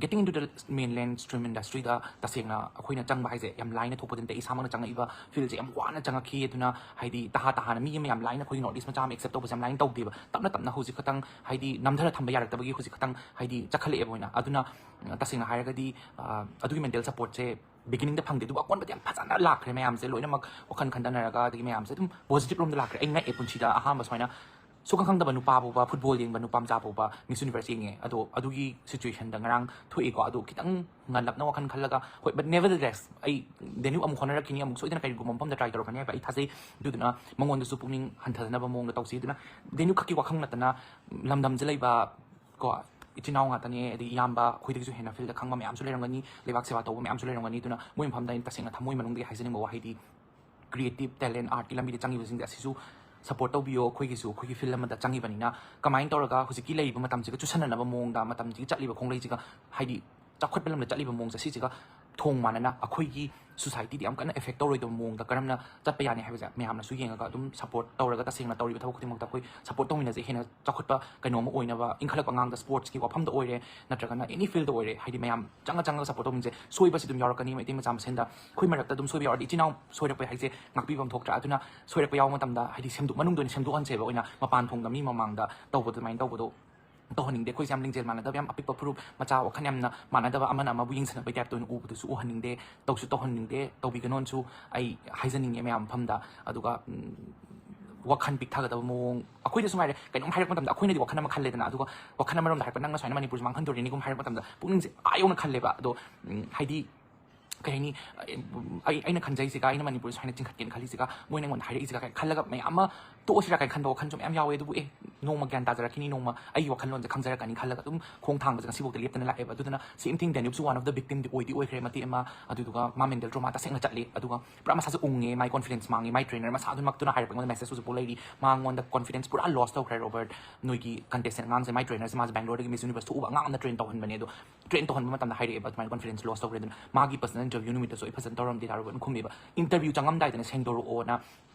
getting into the mainland stream industryꯗ ꯇꯁꯦꯡꯅ ꯑꯩꯈꯣꯏꯅ ꯆꯪꯕ ꯍꯥꯏꯁꯦ ꯌꯥꯝ ꯂꯥꯏꯅ ꯊꯣꯛꯄꯗꯤ ꯅꯠꯇꯦ꯫ ꯑꯩ ꯏꯁꯥꯃꯛꯅ ꯆꯪꯉꯛꯏꯕ ꯐꯤꯜꯁꯦ ꯌꯥꯝ ꯋꯥꯅ ꯆꯪꯉꯛꯈꯤ꯫ ꯑꯗꯨꯅ, ꯍꯥꯏꯗꯤ, ꯇꯍꯥ ꯇꯍꯥꯅ ꯃꯤ ꯑꯃ ꯌꯥꯝ ꯂꯥꯏꯅ ꯑꯩꯈꯣꯏꯒꯤ ꯅꯣꯔꯠ ꯏꯁ ꯃꯆꯥ ꯑꯃ ꯑꯦꯛꯁꯦꯞ ꯇꯧꯕꯁꯦ ꯌꯥꯝ ꯂꯥꯏꯅ ꯇꯧꯗꯦꯕ꯫ ꯇꯞꯅ ꯇꯞꯅ ꯍꯧꯖꯤꯛ ꯈꯛꯇꯪ, ꯍꯥꯏꯗꯤ, ꯅꯝꯊꯔ ꯊꯝꯕ ꯌꯥꯔꯛꯇꯕꯒꯤ ꯍꯧꯖꯤꯛ ꯈꯛꯇꯪ, ꯍꯥꯏꯗꯤ, ꯆꯈꯠꯂꯛꯑꯦꯕ ꯑꯣꯏꯅ꯫ ꯑꯗꯨꯅ, ꯇꯁꯦꯡꯅ ꯍꯥꯏꯔꯒꯗꯤ, ꯑ, ꯑꯗꯨꯒꯤ ꯃꯦꯟꯇꯦꯜ ꯁꯞꯄꯣꯔꯠꯁꯦ ꯕꯤꯒꯤꯅꯤꯡꯗ ꯐꯪꯗꯦ, ꯑꯗꯨꯕꯨ ꯑꯀꯣꯟꯕꯗꯤ ꯌꯥꯝ ꯐꯖꯅ ꯂꯥꯛꯈ꯭ꯔꯦ ꯃꯌꯥꯝꯁꯦ, ꯂꯣꯏꯅꯃꯛ ꯋꯥꯈꯜ ꯈꯟꯊꯅꯔꯒ, ꯑꯗꯒꯤ ꯃꯌꯥꯝꯁꯦ ꯑꯗꯨꯝ ꯄꯣꯖꯤꯇꯤꯚ ꯔꯣꯝꯗ ꯂꯥꯛꯈ꯭ꯔꯦ꯫ ꯑꯩ ꯉꯛꯑꯦ ꯄꯨꯟꯁꯤꯗ ꯑꯍꯥꯟꯕ ꯁꯨꯃꯥꯏꯅ ꯁꯨꯈꯪ ꯈꯪꯗꯕ ꯅꯨꯄꯥ ꯐꯥꯎꯕ, ꯐꯨꯠꯕꯣꯜ ꯌꯦꯡꯕ ꯅꯨꯄꯥ ꯃꯆꯥ ꯐꯥꯎꯕ ꯃꯤꯁ ꯌꯨꯅꯤꯚꯔꯁ ꯌꯦꯡꯉꯦ꯫ ꯑꯗꯣ ꯑꯗꯨꯒꯤ ꯁꯤꯆꯨꯋꯦꯁꯟꯗ ꯉꯔꯥꯡ ꯊꯣꯛꯑꯦꯀꯣ꯫ ꯑꯗꯣ ꯈꯤꯇꯪ ꯉꯜꯂꯞꯅ ꯋꯥꯈꯜ ꯈꯜꯂꯒ, ꯍꯣꯏ, but nevertheless, ꯑꯩ ꯗꯦꯅ꯭ꯌꯨꯕ ꯑꯃꯨꯛ ꯍꯣꯠꯅꯔꯛꯈꯤꯅꯤ, ꯑꯃꯨꯛ ꯁꯣꯏꯗꯅ ꯀꯔꯤꯒꯨꯝꯕ ꯃꯐꯝꯗ ꯇ꯭ꯔꯥꯏ ꯇꯧꯔꯛꯀꯅꯤ ꯍꯥꯏꯕ ꯑꯩ ꯊꯥꯖꯩ꯫ ꯑꯗꯨꯗꯨꯅ ꯃꯉꯣꯟꯗꯁꯨ ꯄꯨꯛꯅꯤꯡ ꯍꯟꯊꯗꯅꯕ ꯃꯑꯣꯡꯗ ꯇꯧꯁꯤ꯫ ꯑꯗꯨꯅ ꯗꯦꯅ꯭ꯌꯨꯕ ꯈꯛꯀꯤ ꯋꯥꯈꯜ ꯅꯠꯇꯅ ꯂꯝꯗꯝꯁꯦ ꯂꯩꯕ ꯀꯣ, ꯏꯆꯤꯟ ꯏꯅꯥꯎ ꯉꯥꯛꯇꯅꯦ, ꯑꯗꯒꯤ ꯏꯌꯥꯝꯕ ꯑꯩꯈꯣꯏꯗꯒꯤꯁꯨ ꯍꯦꯟꯅ ꯐꯤꯜꯗ ꯈꯪꯕ ꯃꯌꯥꯝꯁꯨ ꯂꯩꯔꯝꯒꯅꯤ, ꯂꯩꯕꯥꯛ ꯁꯦꯕꯥ ꯇꯧꯕ ꯃꯌꯥꯝꯁꯨ ꯂꯩꯔꯝꯒꯅꯤ꯫ ꯑꯗꯨꯅ ꯃꯣꯏ ꯃꯐꯝꯗ ꯑꯩꯅ ꯇꯁꯦꯡꯅ ꯊꯃꯣꯏ ꯃꯅꯨꯡꯗꯒꯤ ꯍꯥꯏꯖꯅꯤꯡꯕ ꯋꯥꯍꯩꯗꯤ, ꯀ꯭ꯔꯤꯌꯦꯇꯤꯞ ꯇꯦꯂꯦꯟꯠ, ꯑꯥꯔꯠꯀꯤ ꯂꯝꯕꯤꯗ ꯆꯪꯉꯤꯕꯁꯤꯡꯁꯦ ꯑꯁꯤꯁꯨ ꯁꯄꯣꯔꯠ ꯇꯧꯕꯤꯌꯣ꯫ ꯑꯩꯈꯣꯏꯒꯤꯁꯨ ꯑꯩꯈꯣꯏꯒꯤ ꯐꯤꯜ ꯑꯃꯗ ꯆꯪꯉꯤꯕꯅꯤꯅ ꯀꯃꯥꯏꯅ ꯇꯧꯔꯒ ꯍꯧꯖꯤꯛꯀꯤ ꯂꯩꯔꯤꯕ ꯃꯇꯝꯁꯤꯒ ꯆꯨꯁꯟꯅꯅꯕ ꯃꯑꯣꯡꯗ, ꯃꯇꯝꯁꯤꯒꯤ ꯆꯠꯂꯤꯕ ꯈꯣꯡꯂꯩꯁꯤꯒ, ꯍꯥꯏꯗꯤ ꯆꯥꯎꯈꯠꯄ ꯂꯝꯗ ꯆꯠꯂꯤꯕ ꯃꯑꯣꯡꯁꯦ, ꯁꯤꯁꯤꯒ ꯊꯣꯡ ꯃꯥꯟꯅꯅ ꯑꯩꯈꯣꯏꯒꯤ ꯁꯣꯁꯥꯏꯇꯤꯗ ꯌꯥꯝ ꯀꯟꯅ ꯑꯦꯐꯦꯛ ꯇꯧꯔꯣꯏꯗꯕ ꯃꯑꯣꯡꯗ ꯀꯔꯝꯅ ꯆꯠꯄ ꯌꯥꯅꯤ ꯍꯥꯏꯕꯁꯦ ꯃꯌꯥꯝꯅꯁꯨ ꯌꯦꯡꯉꯒ ꯑꯗꯨꯝ ꯁꯄꯣꯔꯠ ꯇꯧꯔꯒ, ꯇꯁꯦꯡꯅ ꯇꯧꯔꯤꯕ ꯊꯕꯛ ꯈꯨꯗꯤꯡꯃꯛꯇ ꯑꯩꯈꯣꯏ ꯁꯄꯣꯔꯠ ꯇꯧꯃꯤꯟꯅꯁꯦ꯫ ꯍꯦꯟꯅ ꯆꯥꯎꯈꯠꯄ ꯀꯩꯅꯣ ꯑꯃ ꯑꯣꯏꯅꯕ, ꯏꯟꯈꯠꯂꯛꯄ ꯑꯉꯥꯡꯗ ꯁ꯭ꯄꯣꯔꯠꯁꯀꯤ ꯋꯥꯐꯝꯗ ꯑꯣꯏꯔꯦ, ꯅꯠꯇ꯭ꯔꯒꯅ ꯑꯦꯅꯤ ꯐꯤꯜꯗ ꯑꯣꯏꯔꯦ, ꯍꯥꯏꯗꯤ ꯃꯌꯥꯝ ꯆꯪꯉ ꯆꯪꯉꯒ ꯁꯄꯣꯔꯠ ꯇꯧꯃꯤꯟꯅꯁꯦ꯫ ꯁꯣꯏꯕꯁꯤ ꯑꯗꯨꯝ ꯌꯥꯎꯔꯛꯀꯅꯤ ꯃꯩꯇꯩ ꯃꯆꯥ ꯃꯁꯦꯟꯗ꯫ ꯑꯩꯈꯣꯏ ꯃꯔꯛꯇ ꯑꯗꯨꯝ ꯁꯣꯏꯕ ꯌꯥꯎꯔꯗꯤ, ꯏꯆꯤꯟ ꯏꯅꯥꯎ ꯁꯣꯏꯔꯛꯄ ꯍꯥꯏꯁꯦ ꯉꯥꯛꯄꯤꯐꯝ ꯊꯣꯛꯇ꯭ꯔꯥ? ꯑꯗꯨꯅ ꯁꯣꯏꯔꯛꯄ ꯌꯥꯎꯕ ꯃꯇꯝꯗ ꯍꯥꯏꯗꯤ ꯁꯦꯝꯗꯣꯛ, ꯃꯅꯨꯡꯗ ꯑꯣꯏꯅ ꯁꯦꯝꯗꯣꯛꯍꯟꯁꯦꯕ, ꯑꯣꯏꯅ ꯃꯄꯥꯟ ꯊꯣꯡꯗ ꯃꯤ ꯃꯃꯥꯡꯗ ꯇꯧꯕ ꯑꯗꯨꯃꯥꯏꯅ ꯇꯧꯕꯗꯣ ꯇꯧꯍꯟꯅꯤꯡꯗꯦ꯫ ꯑꯩꯈꯣꯏꯁꯦ ꯌꯥꯝ ꯂꯤꯡꯖꯦꯜ ꯃꯥꯟꯅꯗꯕ, ꯌꯥꯝ ꯑꯄꯤꯛꯄ ꯐꯨꯔꯨꯞ ꯃꯆꯥ, ꯋꯥꯈꯜ ꯌꯥꯝꯅ ꯃꯥꯟꯅꯗꯕ, ꯑꯃꯅ ꯑꯃꯕꯨ ꯌꯦꯡꯁꯤꯟꯅꯕꯒꯤ ꯇꯥꯏꯞꯇ ꯑꯣꯏꯅ ꯎꯕꯗꯨꯁꯨ ꯎꯍꯟꯅꯤꯡꯗꯦ, ꯇꯧꯁꯨ ꯇꯧꯍꯟꯅꯤꯡꯗꯦ, ꯇꯧꯕꯤꯒꯅꯣꯅꯁꯨ ꯑꯩ ꯍꯥꯏꯖꯅꯤꯡꯉꯦ ꯃꯌꯥꯝ ꯃꯐꯝꯗ꯫ ꯑꯗꯨꯒ ꯎꯝ, ꯋꯥꯈꯜ ꯄꯤꯛꯊꯒꯗꯕ ꯃꯑꯣꯡ, ꯑꯩꯈꯣꯏꯗꯁꯨ ꯉꯥꯏꯔꯦ, ꯀꯩꯅꯣꯝ ꯍꯥꯏꯔꯛꯄ ꯃꯇꯝꯗ ꯑꯩꯈꯣꯏꯅꯗꯤ ꯋꯥꯈꯜ ꯑꯃ ꯈꯜꯂꯦꯗꯅ, ꯑꯗꯨꯒ ꯋꯥꯈꯜ ꯑꯃꯔꯣꯝꯗ ꯍꯥꯏꯔꯛꯄ, "ꯅꯪꯅ ꯁꯨꯃꯥꯏꯅ ꯃꯅꯤꯄꯨꯔꯁꯦ ꯃꯥꯡꯍꯟꯗꯣꯔꯤꯅꯤꯒꯨꯝ" ꯍꯥꯏꯔꯛꯄ ꯃꯇꯝꯗ ꯄꯨꯛꯅꯤꯡꯁꯦ ꯑꯥ ꯌꯧꯅ ꯈꯜꯂꯦꯕ꯫ ꯑꯗꯣ ꯎꯝ, ꯍꯥꯏꯗꯤ ꯀꯩ ꯍꯥꯏꯅꯤ, ꯑꯩ, ꯑꯩꯅ ꯈꯟꯖꯩꯁꯤꯒ, ꯑꯩꯅ ꯃꯅꯤꯄꯨꯔ ꯁꯨꯃꯥꯏꯅ ꯆꯤꯡꯈꯠꯀꯦꯅ ꯈꯜꯂꯤꯁꯤꯒ, ꯃꯣꯏꯅ ꯑꯩꯉꯣꯟꯗ ꯍꯥꯏꯔꯛꯏꯁꯤꯒ ꯀꯥꯏꯅ ꯈꯜꯂꯒ ꯃꯌꯥꯝ ꯑꯃ ꯇꯣꯛꯑꯁꯤꯔꯥ ꯀꯥꯏꯅ ꯈꯟꯕ ꯋꯥꯈꯜꯁꯨ ꯃꯌꯥꯝ ꯌꯥꯎꯋꯦ꯫ ꯑꯗꯨꯕꯨ ꯑꯦ, ꯅꯣꯡꯃ ꯒ꯭ꯌꯥꯟ ꯇꯥꯖꯔꯛꯈꯤꯅꯤ, ꯅꯣꯡꯃ ꯑꯩꯒꯤ ꯋꯥꯈꯜꯂꯣꯟꯁꯦ ꯈꯪꯖꯔꯛꯀꯅꯤ ꯈꯜꯂꯒ ꯑꯗꯨꯝ ꯈꯣꯡ ꯊꯥꯡꯕꯁꯦ ꯉꯁꯤꯐꯥꯎꯗ ꯂꯦꯞꯇꯅ ꯂꯥꯛꯑꯦꯕ꯫ ꯑꯗꯨꯗꯨꯅ same thing, ꯗꯦꯅ꯭ꯌꯨꯕꯁꯨ one of the victimꯗꯤ ꯑꯣꯏꯗꯤ ꯑꯣꯏꯈ꯭ꯔꯦ ꯃꯇꯦꯛ ꯑꯃ꯫ ꯑꯗꯨꯗꯨꯒ ꯃꯥ mental trauma ꯇꯁꯦꯡꯅ ꯆꯠꯂꯤ꯫ ꯑꯗꯨꯒ ꯄꯨꯔꯥ ꯃꯁꯥꯁꯦ ꯎꯪꯉꯦ, ꯃꯥꯏ confidence ꯃꯥꯡꯉꯦ꯫ ꯃꯥꯏ trainer ꯃꯁꯥ ꯑꯗꯨꯃꯛꯇꯨꯅ ꯍꯥꯏꯔꯛꯄ ꯑꯩꯉꯣꯟꯗ message ꯍꯧꯖꯤꯛꯐꯥꯎ ꯂꯩꯔꯤ, "ꯃꯉꯣꯟꯗ confidence ꯄꯨꯔꯥ loss ꯇꯧꯈ꯭ꯔꯦ, ꯔꯣꯕꯔꯠ, ꯅꯣꯏꯒꯤ contestant ꯑꯉꯥꯡꯁꯦ, ꯃꯥꯏ trainerꯁꯦ, ꯃꯥꯁꯦ ꯕꯦꯡꯒ꯭ꯂꯣꯔꯗꯒꯤ Miss Universe ꯊꯣꯛꯎꯕ ꯑꯉꯥꯡ ꯑꯃꯅ train ꯇꯧꯍꯟꯕꯅꯦ, ꯑꯗꯣ train ꯇꯧꯍꯟꯕ ꯃꯇꯝꯗ ꯍꯥꯏꯔꯛꯑꯦꯕ ꯑꯗꯨꯃꯥꯏꯅ confidence loss ꯇꯧꯈ꯭ꯔꯦ꯫ ꯑꯗꯨꯅ ꯃꯥꯒꯤ personal interview ꯅꯨꯃꯤꯠꯇꯁꯨ ꯑꯩ ꯐꯖꯅ ꯇꯧꯔꯝꯗꯦ, ꯗꯥ ꯔꯣꯕꯔꯠꯅ ꯈꯨꯝꯃꯦꯕ꯫ Interview ꯆꯪꯉꯝꯗꯥꯏꯗꯅ ꯁꯦꯡꯗꯣꯔꯛꯑꯣꯅ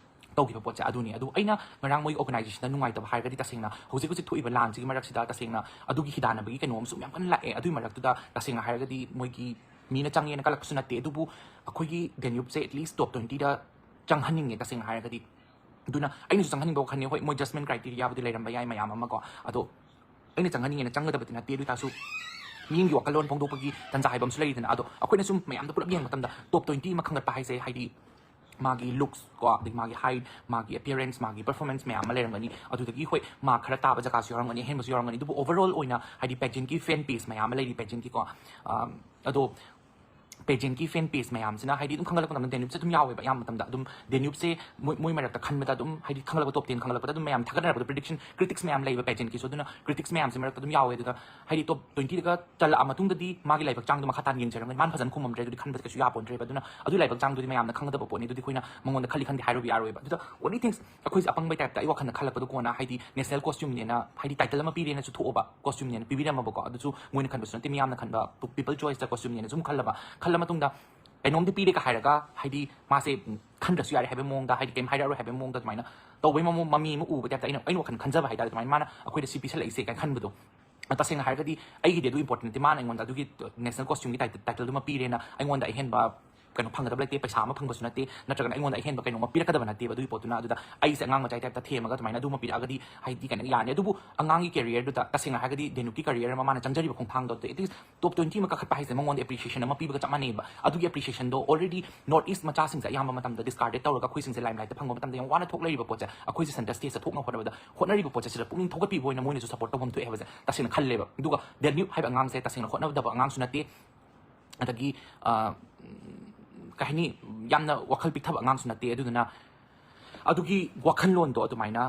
ꯇꯧꯈꯤꯕ ꯄꯣꯠꯁꯦ ꯑꯗꯨꯅꯤ꯫ ꯑꯗꯨ ꯑꯩꯅ ꯉꯔꯥꯡ ꯃꯣꯏꯒꯤ organizationꯗ ꯅꯨꯡꯉꯥꯏꯇꯕ ꯍꯥꯏꯔꯒꯗꯤ, ꯇꯁꯦꯡꯅ ꯍꯧꯖꯤꯛ ꯍꯧꯖꯤꯛ ꯊꯣꯛꯏꯕ ꯂꯥꯟꯁꯤꯒꯤ ꯃꯔꯛꯁꯤꯗ ꯇꯁꯦꯡꯅ ꯑꯗꯨꯒꯤ ꯍꯤꯗꯥꯟꯅꯕꯒꯤ ꯀꯩꯅꯣ ꯑꯃꯁꯨ ꯌꯥꯝ ꯀꯟꯅ ꯂꯥꯛꯑꯦ꯫ ꯑꯗꯨꯒꯤ ꯃꯔꯛꯇꯨꯗ ꯇꯁꯦꯡꯅ ꯍꯥꯏꯔꯒꯗꯤ ꯃꯣꯏꯒꯤ ꯃꯤꯅ ꯆꯪꯉꯦꯅ ꯀꯜꯂꯛꯄꯁꯨ ꯅꯠꯇꯦ, ꯑꯗꯨꯕꯨ ꯑꯩꯈꯣꯏꯒꯤ ꯗꯦꯅ꯭ꯌꯨꯕꯁꯦ at least top twentyꯗ ꯆꯪꯍꯟꯅꯤꯡꯉꯦ ꯇꯁꯦꯡꯅ ꯍꯥꯏꯔꯒꯗꯤ꯫ ꯑꯗꯨꯅ ꯑꯩꯅꯁꯨ ꯆꯪꯍꯟꯅꯤꯡꯕ ꯋꯥꯈꯜꯅꯤ꯫ ꯍꯣꯏ, ꯃꯣꯏ judgement criteriaꯕꯨꯗꯤ ꯂꯩꯔꯝꯕ ꯌꯥꯏ ꯃꯌꯥꯝ ꯑꯃ ꯀꯣ, ꯑꯗꯣ ꯑꯩꯅ ꯆꯪꯍꯟꯅꯤꯡꯉꯦꯅ ꯆꯪꯒꯗꯕꯗꯤ ꯅꯠꯇꯦ꯫ ꯑꯗꯨ ꯑꯣꯏꯇꯥꯔꯁꯨ ꯃꯤꯒꯤ ꯋꯥꯈꯜꯂꯣꯟ ꯐꯣꯡꯗꯣꯛꯄꯒꯤ ꯇꯟꯖꯥ ꯍꯥꯏꯕ ꯑꯃꯁꯨ ꯂꯩꯔꯤꯗꯅ꯫ ꯑꯗꯣ ꯑꯩꯈꯣꯏꯅ ꯁꯨꯝ ꯃꯌꯥꯝꯗ ꯄꯨꯂꯞ ꯌꯦꯡꯕ ꯃꯇꯝꯗ top twenty ꯑꯃ ꯈꯟꯒꯠꯄ ꯍꯥꯏꯁꯦ, ꯍꯥꯏꯗꯤ ꯃꯥꯒꯤ looks ꯀꯣ, ꯑꯗꯒꯤ ꯃꯥꯒꯤ height, ꯃꯥꯒꯤ appearance, ꯃꯥꯒꯤ performance ꯃꯌꯥꯝ ꯑꯃ ꯂꯩꯔꯝꯒꯅꯤ꯫ ꯑꯗꯨꯗꯒꯤ ꯍꯣꯏ, ꯃꯥ ꯈꯔ ꯇꯥꯕ ꯖꯒꯥꯁꯨ ꯌꯥꯎꯔꯝꯒꯅꯤ, ꯑꯍꯦꯟꯕꯁꯨ ꯌꯥꯎꯔꯝꯒꯅꯤ꯫ ꯑꯗꯨꯕꯨ overall ꯑꯣꯏꯅ ꯍꯥꯏꯗꯤ pageantꯀꯤ fan base ꯃꯌꯥꯝ ꯑꯃ ꯂꯩꯔꯤ, pageantꯀꯤꯀꯣ꯫ ꯑꯝ, ꯑꯗꯣ ꯄꯦꯖꯦꯟꯀꯤ ꯐꯦꯟ ꯄꯦꯖ ꯃꯌꯥꯝꯁꯤꯅ ꯍꯥꯏꯗꯤ ꯑꯗꯨꯝ ꯈꯪꯒꯠꯂꯛꯄ ꯃꯇꯝꯗ ꯗꯦꯅ꯭ꯌꯨꯞꯁꯦ ꯑꯗꯨꯝ ꯌꯥꯎꯋꯦꯕ꯫ ꯑꯌꯥꯝꯕ ꯃꯇꯝꯗ ꯑꯗꯨꯝ ꯗꯦꯅ꯭ꯌꯨꯞꯁꯦ ꯃꯣꯏ ꯃꯣꯏ ꯃꯔꯛꯇ ꯈꯟꯕꯗ ꯑꯗꯨꯝ ꯍꯥꯏꯗꯤ ꯈꯪꯒꯠꯂꯛꯄ, ꯇꯣꯞ ꯇꯦꯟ ꯈꯪꯒꯠꯂꯛꯄꯗ ꯑꯗꯨꯝ ꯃꯌꯥꯝ ꯊꯥꯒꯠꯅꯔꯛꯄꯗꯣ, ꯄ꯭ꯔꯤꯗꯤꯛꯁꯟ, ꯀ꯭ꯔꯤꯇꯤꯛꯁ ꯃꯌꯥꯝ ꯂꯩꯕ ꯄꯦꯖꯦꯟꯀꯤꯁꯨ꯫ ꯑꯗꯨꯅ ꯀ꯭ꯔꯤꯇꯤꯛꯁ ꯃꯌꯥꯝꯁꯦ ꯃꯔꯛꯇ ꯑꯗꯨꯝ ꯌꯥꯎꯋꯦ꯫ ꯑꯗꯨꯗ ꯍꯥꯏꯗꯤ ꯇꯣꯞ ꯇ꯭ꯋꯦꯟꯇꯤꯗꯒ ꯆꯜꯂꯛꯑ ꯃꯇꯨꯡꯗꯗꯤ ꯃꯥꯒꯤ ꯂꯥꯏꯕꯛ ꯆꯥꯡꯗꯣ ꯃꯈꯥ ꯇꯥꯅ ꯌꯦꯡꯖꯔꯝꯒꯅꯤ꯫ ꯃꯥꯅ ꯐꯖꯅ ꯈꯨꯝꯃꯝꯗ꯭ꯔꯦ ꯑꯗꯨꯗꯤ ꯈꯟꯕꯗ ꯀꯩꯁꯨ ꯌꯥꯄꯣꯟꯗ꯭ꯔꯦꯕ꯫ ꯑꯗꯨꯅ ꯑꯗꯨꯒꯤ ꯂꯥꯏꯕꯛ ꯆꯥꯡꯗꯨꯗꯤ ꯃꯌꯥꯝꯅ ꯈꯪꯒꯗꯕ ꯄꯣꯠꯅꯤ꯫ ꯑꯗꯨꯗꯤ ꯑꯩꯈꯣꯏꯅ ꯃꯉꯣꯟꯗ ꯈꯜꯂꯤ ꯈꯟꯗꯦ ꯍꯥꯏꯔꯨꯕ ꯌꯥꯔꯣꯏꯕ꯫ ꯑꯗꯨꯗ only things ꯑꯩꯈꯣꯏꯁꯦ ꯑꯄꯪꯕꯩ ꯇꯥꯏꯞꯇ ꯑꯩ ꯋꯥꯈꯜꯗ ꯈꯜꯂꯛꯄꯗꯣ, ꯀꯣꯟꯅ ꯍꯥꯏꯗꯤ ꯅꯦꯁꯅꯦꯜ ꯀꯣꯁꯇ꯭ꯌꯨꯝꯅꯦꯅ ꯍꯥꯏꯗꯤ ꯇꯥꯏꯇꯜ ꯑꯃ ꯄꯤꯔꯦꯅꯁꯨ ꯊꯣꯛꯑꯕ, ꯀꯣꯁꯇ꯭ꯌꯨꯝꯅꯦꯅ ꯄꯤꯕꯤꯔꯝꯃꯕꯀꯣ꯫ ꯑꯗꯨꯁꯨ ꯃꯣꯏꯅ ꯈꯟꯕꯁꯨ ꯅꯠꯇꯦ, ꯃꯤꯌꯥꯝꯅ ꯈꯟꯕ ꯄꯤꯄꯜ ꯆꯣꯏꯁꯇ ꯀꯣꯁꯇ꯭ꯌꯨꯝꯅꯦꯅ ꯁꯨꯝ ꯈꯜꯂꯕ꯫ ꯈꯜꯂ ꯃꯇꯨꯡꯗ ꯀꯩꯅꯣꯝꯗꯤ ꯄꯤꯔꯦꯒ ꯍꯥꯏꯔꯒ ꯍꯥꯏꯗꯤ ꯃꯥꯁꯦ ꯎꯝ, ꯈꯟꯗ꯭ꯔꯁꯨ ꯌꯥꯔꯦ ꯍꯥꯏꯕꯒꯤ ꯃꯑꯣꯡꯗ, ꯍꯥꯏꯗꯤ ꯀꯩꯝ ꯍꯥꯏꯔꯛꯑꯔꯣꯏ ꯍꯥꯏꯕꯒꯤ ꯃꯑꯣꯡꯗ ꯑꯗꯨꯃꯥꯏꯅ ꯇꯧꯕꯩ ꯃꯃꯣ-, ꯃꯃꯤ ꯑꯃ ꯎꯕ ꯇꯥꯏꯞꯇ ꯑꯩꯅ, ꯑꯩꯅ ꯋꯥꯈꯜ ꯈꯟꯖꯕ ꯍꯥꯏꯇꯥꯔꯦ꯫ ꯑꯗꯨꯃꯥꯏꯅ ꯃꯥꯅ ꯑꯩꯈꯣꯏꯗ ꯁꯤ ꯄꯤꯁꯜꯂꯛꯏꯁꯦ ꯀꯥꯏꯅ ꯈꯟꯕꯗꯣ꯫ ꯇꯁꯦꯡꯅ ꯍꯥꯏꯔꯒꯗꯤ ꯑꯩꯒꯤꯗꯤ ꯑꯗꯨ ꯏꯝꯄꯣꯔꯇꯦꯟ ꯅꯠꯇꯦ꯫ ꯃꯥꯅ ꯑꯩꯉꯣꯟꯗ ꯑꯗꯨꯒꯤ ꯅꯦꯁꯅꯦꯜ ꯀꯣꯁꯇ꯭ꯌꯨꯝꯒꯤ ꯇꯥꯏꯇꯜꯗꯨꯃ ꯄꯤꯔꯦꯅ ꯑꯩꯉꯣꯟꯗ ꯑꯍꯦꯟꯕ ꯀꯩꯅꯣ ꯐꯪꯒꯗꯕ ꯂꯩꯇꯦ, ꯄꯩꯁꯥ ꯑꯃ ꯐꯪꯕꯁꯨ ꯅꯠꯇꯦ, ꯅꯠꯇ꯭ꯔꯒꯅ ꯑꯩꯉꯣꯟꯗ ꯑꯍꯦꯟꯕ ꯀꯩꯅꯣꯝꯃ ꯄꯤꯔꯛꯀꯗꯕ ꯅꯠꯇꯦꯕ ꯑꯗꯨꯒꯤ ꯄꯣꯠꯇꯨꯅ꯫ ꯑꯗꯨꯗ ꯑꯩꯁꯦ ꯑꯉꯥꯡ ꯃꯆꯥꯒꯤ ꯇꯥꯏꯞꯇ ꯊꯦꯝꯃꯒ ꯑꯗꯨꯃꯥꯏꯅ ꯑꯗꯨꯃ ꯄꯤꯔꯛꯑꯒꯗꯤ ꯍꯥꯏꯗꯤ ꯀꯩꯅꯣ ꯌꯥꯅꯤ꯫ ꯑꯗꯨꯕꯨ ꯑꯉꯥꯡꯒꯤ ꯀꯦꯔꯤꯌꯔꯗꯨꯗ ꯇꯁꯦꯡꯅ ꯍꯥꯏꯔꯒꯗꯤ ꯗꯦꯅꯨꯞꯀꯤ ꯀꯦꯔꯤꯌꯔ ꯑꯃ, ꯃꯥꯅ ꯆꯪꯖꯔꯤꯕ ꯈꯣꯡꯊꯥꯡꯗꯣ, at least ꯇꯣꯞ ꯇ꯭ꯋꯦꯟꯇꯤ ꯑꯃ ꯀꯥꯈꯠꯄ ꯍꯥꯏꯁꯦ ꯃꯉꯣꯟꯗ ꯑꯦꯄ꯭ꯔꯤꯁꯤꯌꯦꯁꯟ ꯑꯃ ꯄꯤꯕꯒ ꯆꯞ ꯃꯥꯟꯅꯩꯕ꯫ ꯑꯗꯨꯒꯤ ꯑꯦꯄ꯭ꯔꯤꯁꯤꯌꯦꯁꯟꯗꯣ already ꯅꯣꯔꯠ ꯏꯁ ꯃꯆꯥꯁꯤꯡꯁꯦ ꯑꯌꯥꯝꯕ ꯃꯇꯝꯗ ꯗꯤꯁꯀꯥꯔꯗꯦꯠ ꯇꯧꯔꯒ ꯑꯩꯈꯣꯏꯁꯤꯡꯁꯦ ꯂꯥꯏꯝꯂꯥꯏꯠꯇ ꯐꯪꯕ ꯃꯇꯝꯗ ꯌꯥꯝ ꯋꯥꯅ ꯊꯣꯛ ꯂꯩꯔꯤꯕ ꯄꯣꯠꯁꯦ, ꯑꯩꯈꯣꯏꯁꯦ ꯁꯦꯟꯇꯔ ꯁ꯭ꯇꯦꯖꯇ ꯊꯣꯛꯅꯕ ꯍꯣꯠꯅꯕꯗ ꯍꯣꯠꯅꯔꯤꯕ ꯄꯣꯠꯁꯦ ꯁꯤꯗ ꯄꯨꯛꯅꯤꯡ ꯊꯧꯒꯠꯄꯤꯕ ꯑꯣꯏꯅ ꯃꯣꯏꯅꯁꯨ ꯁꯞꯄꯣꯔꯠ ꯇꯧꯐꯝ ꯊꯣꯛꯑꯦ ꯍꯥꯏꯕꯁꯦ ꯇꯁꯦꯡꯅ ꯈꯜꯂꯦꯕ꯫ ꯑꯗꯨꯒ ꯗꯦꯅ꯭ꯌꯨꯞ ꯍꯥꯏꯕ ꯑꯉꯥꯡꯁꯦ ꯇꯁꯦꯡꯅ ꯍꯣꯠꯅꯗꯕ ꯑꯉꯥꯡꯁꯨ ꯅꯠꯇꯦ, ꯑꯗꯒꯤ ꯑ, ꯀꯩ ꯍꯥꯏꯅꯤ, ꯌꯥꯝꯅ ꯋꯥꯈꯜ ꯄꯤꯛꯊꯕ ꯑꯉꯥꯡꯁꯨ ꯅꯠꯇꯦ꯫ ꯑꯗꯨꯗꯨꯅ ꯑꯗꯨꯒꯤ ꯋꯥꯈꯜꯂꯣꯟꯗꯣ ꯑꯗꯨꯃꯥꯏꯅ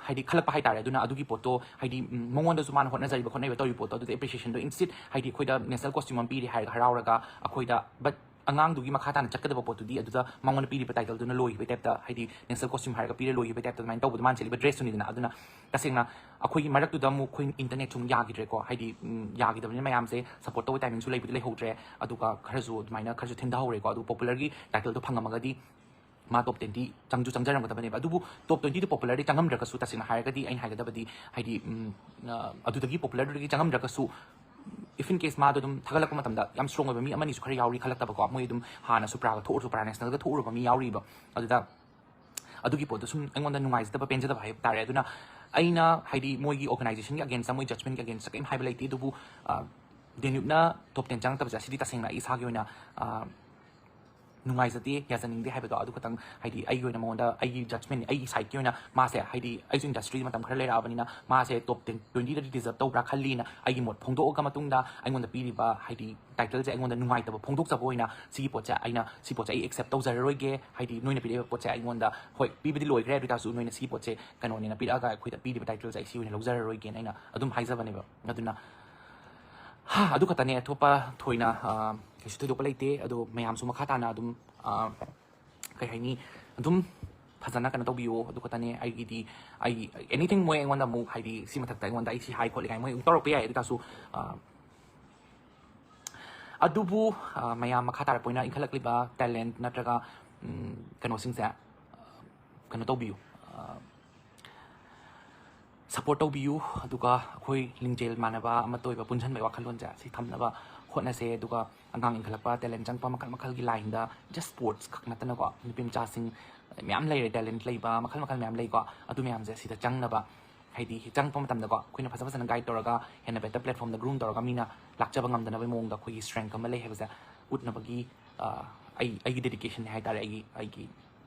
ꯍꯥꯏꯗꯤ ꯈꯜꯂꯛꯄ ꯍꯥꯏꯇꯥꯔꯦ꯫ ꯑꯗꯨꯅ ꯑꯗꯨꯒꯤ ꯄꯣꯠꯇꯣ ꯍꯥꯏꯗꯤ ꯎꯝ, ꯃꯉꯣꯟꯗꯁꯨ ꯃꯥꯅ ꯍꯣꯠꯅꯖꯔꯤꯕ, ꯈꯣꯠꯅꯔꯤꯕ, ꯇꯧꯔꯤꯕ ꯄꯣꯠꯇꯣ ꯑꯗꯨꯗ ꯑꯦꯄ꯭ꯔꯤꯁꯤꯌꯦꯁꯟꯗꯣ instead ꯍꯥꯏꯗꯤ ꯑꯩꯈꯣꯏꯗ ꯅꯦꯁꯅꯦꯜ ꯀꯣꯁꯇ꯭ꯌꯨꯝ ꯑꯃ ꯄꯤꯔꯦ ꯍꯥꯏꯔꯒ ꯍꯔꯥꯎꯔꯒ ꯑꯩꯈꯣꯏꯗ, but ꯑꯉꯥꯡꯗꯨꯒꯤ ꯃꯈꯥ ꯇꯥꯅ ꯆꯠꯀꯗꯕ ꯄꯣꯠꯇꯨꯗꯤ ꯑꯗꯨꯗ ꯃꯉꯣꯟꯗ ꯄꯤꯔꯤꯕ ꯇꯥꯏꯇꯜꯗꯨꯅ ꯂꯣꯏꯈꯤꯕꯩ ꯇꯥꯏꯞꯇ, ꯍꯥꯏꯗꯤ ꯅꯦꯁꯅꯦꯜ ꯀꯣꯁꯇ꯭ꯌꯨꯝ ꯍꯥꯏꯔꯒ ꯄꯤꯔ ꯂꯣꯏꯈꯤꯕꯩ ꯇꯥꯏꯞꯇ ꯑꯗꯨꯃꯥꯏꯅ ꯇꯧꯕꯗꯣ ꯃꯥꯅ ꯁꯦꯠꯂꯤꯕ ꯗ꯭ꯔꯦꯁꯇꯨꯅꯤꯗꯅ꯫ ꯑꯗꯨꯅ ꯇꯁꯦꯡꯅ ꯑꯩꯈꯣꯏꯒꯤ ꯃꯔꯛꯇꯨꯗ ꯑꯃꯨꯛ ꯑꯩꯈꯣꯏ ꯏꯟꯇꯔꯅꯦꯠꯁꯨ ꯑꯃꯨꯛ ꯌꯥꯈꯤꯗ꯭ꯔꯦꯀꯣ꯫ ꯍꯥꯏꯗꯤ ꯎꯝ, ꯌꯥꯈꯤꯗꯕꯅꯤꯅ ꯃꯌꯥꯝꯁꯦ ꯁꯞꯄꯣꯔꯠ ꯇꯧꯕ ꯇꯥꯏꯃꯤꯡꯁꯨ ꯂꯩꯕꯨꯗꯤ ꯂꯩꯍꯧꯗ꯭ꯔꯦ꯫ ꯑꯗꯨꯒ ꯈꯔꯁꯨ ꯑꯗꯨꯃꯥꯏꯅ ꯈꯔꯁꯨ ꯊꯦꯡꯊꯍꯧꯔꯦꯀꯣ꯫ ꯑꯗꯨ ꯄꯣꯄꯨꯂꯔꯒꯤ ꯇꯥꯏꯇꯜꯗꯣ ꯐꯪꯉꯝꯃꯒꯗꯤ ꯃꯥ ꯇꯣꯞ ꯇꯦꯟꯗꯤ ꯆꯪꯁꯨ ꯆꯪꯖꯔꯝꯒꯗꯕꯅꯦꯕ꯫ ꯑꯗꯨꯕꯨ ꯇꯣꯞ ꯇ꯭ꯋꯦꯟꯇꯤꯗ ꯄꯣꯄꯨꯂꯔꯗꯤ ꯆꯪꯉꯝꯗ꯭ꯔꯒꯁꯨ, ꯇꯁꯦꯡꯅ ꯍꯥꯏꯔꯒꯗꯤ ꯑꯩꯅ ꯍꯥꯏꯒꯗꯕꯗꯤ ꯍꯥꯏꯗꯤ ꯎꯝ, ꯑ, ꯑꯗꯨꯗꯒꯤ ꯄꯣꯄꯨꯂꯔꯗꯨꯗꯒꯤ ꯆꯪꯉꯝꯗ꯭ꯔꯒꯁꯨ, if in case ꯃꯥꯗꯣ ꯑꯗꯨꯝ ꯊꯥꯒꯠꯂꯛꯄ ꯃꯇꯝꯗ ꯌꯥꯝ ꯁ꯭ꯇꯔꯣꯡ ꯑꯣꯏꯕ ꯃꯤ ꯑꯃꯅꯤꯁꯨ ꯈꯔ ꯌꯥꯎꯔꯤ ꯈꯜꯂꯛꯇꯕꯀꯣ꯫ ꯃꯣꯏ ꯑꯗꯨꯝ ꯍꯥꯟꯅ ꯁꯨꯄ꯭ꯔꯥꯒ ꯊꯣꯛꯎꯔꯁꯨ, ꯄꯔꯥ ꯅꯦꯁꯅꯦꯜꯒ ꯊꯣꯛꯎꯔꯕ ꯃꯤ ꯌꯥꯎꯔꯤꯕ꯫ ꯑꯗꯨꯗ ꯑꯗꯨꯒꯤ ꯄꯣꯠꯇꯣ ꯁꯨꯝ ꯑꯩꯉꯣꯟꯗ ꯅꯨꯡꯉꯥꯏꯖꯗꯕ, ꯄꯦꯟꯖꯗꯕ ꯍꯥꯏꯕ ꯇꯥꯔꯦ꯫ ꯑꯗꯨꯅ ꯑꯩꯅ ꯍꯥꯏꯗꯤ ꯃꯣꯏꯒꯤ ꯑꯣꯔꯒꯅꯥꯏꯖꯦꯁꯟꯒꯤ ꯑꯒꯦꯟꯁꯇ, ꯃꯣꯏ ꯖꯖꯃꯦꯟꯒꯤ ꯑꯒꯦꯟꯁꯇ ꯀꯔꯤꯝ ꯍꯥꯏꯕ ꯂꯩꯇꯦ꯫ ꯑꯗꯨꯕꯨ ꯑ, ꯗꯦꯅ꯭ꯌꯨꯞꯅ ꯇꯣꯞ ꯇꯦꯟ ꯆꯪꯉꯛꯇꯕꯁꯦ ꯑꯁꯤꯗꯤ ꯇꯁꯦꯡꯅ ꯑꯩ ꯏꯁꯥꯒꯤ ꯑꯣꯏꯅ ꯑ, ꯅꯨꯡꯉꯥꯏꯖꯗꯦ, ꯌꯥꯖꯅꯤꯡꯗꯦ ꯍꯥꯏꯕꯗꯣ ꯑꯗꯨ ꯈꯛꯇꯪ, ꯍꯥꯏꯗꯤ ꯑꯩꯒꯤ ꯑꯣꯏꯅ ꯃꯉꯣꯟꯗ ꯑꯩꯒꯤ judgement, ꯑꯩꯒꯤ sideꯀꯤ ꯑꯣꯏꯅ ꯃꯥꯁꯦ, ꯍꯥꯏꯗꯤ ꯑꯩꯁꯨ industryꯗ ꯃꯇꯝ ꯈꯔ ꯂꯩꯔꯛꯑꯕꯅꯤꯅ ꯃꯥꯁꯦ top ten, twentyꯗꯗꯤ deserve ꯇꯧꯕ꯭ꯔꯥ ꯈꯜꯂꯤꯅ ꯑꯩꯒꯤ ꯃꯣꯠ ꯐꯣꯡꯗꯣꯛꯑꯒ ꯃꯇꯨꯡꯗ ꯑꯩꯉꯣꯟꯗ ꯄꯤꯔꯤꯕ, ꯍꯥꯏꯗꯤ titleꯁꯦ ꯑꯩꯉꯣꯟꯗ ꯅꯨꯡꯉꯥꯏꯇꯕ ꯐꯣꯡꯗꯣꯛꯆꯕ ꯑꯣꯏꯅ ꯁꯤꯒꯤ ꯄꯣꯠꯁꯦ ꯑꯩꯅ, ꯁꯤ ꯄꯣꯠꯁꯦ ꯑꯩ accept ꯇꯧꯖꯔꯔꯣꯏꯒꯦ꯫ ꯍꯥꯏꯗꯤ ꯅꯣꯏꯅ ꯄꯤꯔꯛꯏꯕ ꯄꯣꯠꯁꯦ ꯑꯩꯉꯣꯟꯗ, ꯍꯣꯏ, ꯄꯤꯕꯗꯤ ꯂꯣꯏꯈ꯭ꯔꯦ, ꯑꯗꯨ ꯑꯣꯏꯇꯥꯔꯁꯨ ꯅꯣꯏꯅ ꯁꯤ ꯄꯣꯠꯁꯦ ꯀꯩꯅꯣꯅꯦꯅ ꯄꯤꯔꯛꯑꯒ ꯑꯩꯈꯣꯏꯗ ꯄꯤꯔꯤꯕ titleꯁꯦ ꯑꯩ ꯁꯤ ꯑꯣꯏꯅ ꯂꯧꯖꯔꯔꯣꯏꯒꯦꯅ ꯑꯩꯅ ꯑꯗꯨꯝ ꯍꯥꯏꯖꯕꯅꯦꯕ꯫ ꯑꯗꯨꯅ, ꯍꯥ, ꯑꯗꯨ ꯈꯛꯇꯅꯦ, ꯑꯇꯣꯞꯄ ꯊꯣꯏꯅ, ꯑ, ꯀꯩꯁꯨ ꯊꯣꯏꯗꯣꯛꯄ ꯂꯩꯇꯦ꯫ ꯑꯗꯣ ꯃꯌꯥꯝꯁꯨ ꯃꯈꯥ ꯇꯥꯅ ꯑꯗꯨꯝ, ꯑ, ꯀꯩ ꯍꯥꯏꯅꯤ, ꯑꯗꯨꯝ ꯐꯖꯅ ꯀꯩꯅꯣ ꯇꯧꯕꯤꯌꯣ꯫ ꯑꯗꯨ ꯈꯛꯇꯅꯦ ꯑꯩꯒꯤꯗꯤ, ꯑꯩ anything ꯃꯣꯏ ꯑꯩꯉꯣꯟꯗ ꯑꯃꯨꯛ, ꯍꯥꯏꯗꯤ ꯁꯤ ꯃꯊꯛꯇ ꯑꯩꯉꯣꯟꯗ ꯑꯩ ꯁꯤ ꯍꯥꯏ ꯈꯣꯠꯂꯤ ꯀꯥꯏꯅ ꯃꯣꯏ ꯑꯃꯨꯛ ꯇꯧꯔꯛꯄ ꯌꯥꯏ꯫ ꯑꯗꯨ ꯇꯥꯔꯁꯨ, ꯑ, ꯑꯗꯨꯕꯨ, ꯑ, ꯃꯌꯥꯝ ꯃꯈꯥ ꯇꯥꯔꯛꯄ ꯑꯣꯏꯅ ꯏꯟꯈꯠꯂꯛꯂꯤꯕ talent ꯅꯠꯇ꯭ꯔꯒ, ꯎꯝ, ꯀꯩꯅꯣꯁꯤꯡꯁꯦ, ꯑ, ꯀꯩꯅꯣ ꯇꯧꯕꯤꯌꯨ, ꯑ, support ꯇꯧꯕꯤꯌꯨ꯫ ꯑꯗꯨꯒ ꯑꯩꯈꯣꯏ ꯂꯤꯡꯖꯦꯜ ꯃꯥꯟꯅꯕ ꯑꯃꯠꯇ ꯑꯣꯏꯕ ꯄꯨꯟꯁꯤꯟꯕꯒꯤ ꯋꯥꯈꯜꯂꯣꯟꯁꯦ ꯁꯤ ꯊꯝꯅꯕ ꯍꯣꯠꯅꯁꯦ꯫ ꯑꯗꯨꯒ ꯑꯉꯥꯡ ꯏꯟꯈꯠꯂꯛꯄ, talent ꯆꯪꯉꯛꯄ ꯃꯈꯜ ꯃꯈꯜꯒꯤ lineꯗ, just sports ꯈꯛ ꯅꯠꯇꯅꯀꯣ, ꯅꯨꯄꯤ ꯃꯆꯥꯁꯤꯡ ꯃꯌꯥꯝ ꯂꯩꯔꯦ, talent ꯂꯩꯕ ꯃꯈꯜ ꯃꯈꯜ ꯃꯌꯥꯝ ꯂꯩꯀꯣ꯫ ꯑꯗꯨ ꯃꯌꯥꯝꯁꯦ ꯁꯤꯗ ꯆꯪꯅꯕ, ꯍꯥꯏꯗꯤ ꯆꯪꯉꯛꯄ ꯃꯇꯝꯗꯀꯣ ꯑꯩꯈꯣꯏꯅ ꯐꯖ ꯐꯖꯅ guide ꯇꯧꯔꯒ, ꯍꯦꯟꯅ better platformꯗ groom ꯇꯧꯔꯒ ꯃꯤꯅ ꯂꯥꯛꯆꯕ ꯉꯝꯗꯅꯕꯒꯤ ꯃꯑꯣꯡꯗ ꯑꯩꯈꯣꯏꯒꯤ strength ꯑꯃ ꯂꯩ ꯍꯥꯏꯕꯁꯦ ꯎꯠꯅꯕꯒꯤ, ꯑ, ꯑꯩ, ꯑꯩꯒꯤ dedicationꯅꯦ ꯍꯥꯏꯇꯥꯔꯦ, ꯑꯩꯒꯤ, ꯑꯩꯒꯤ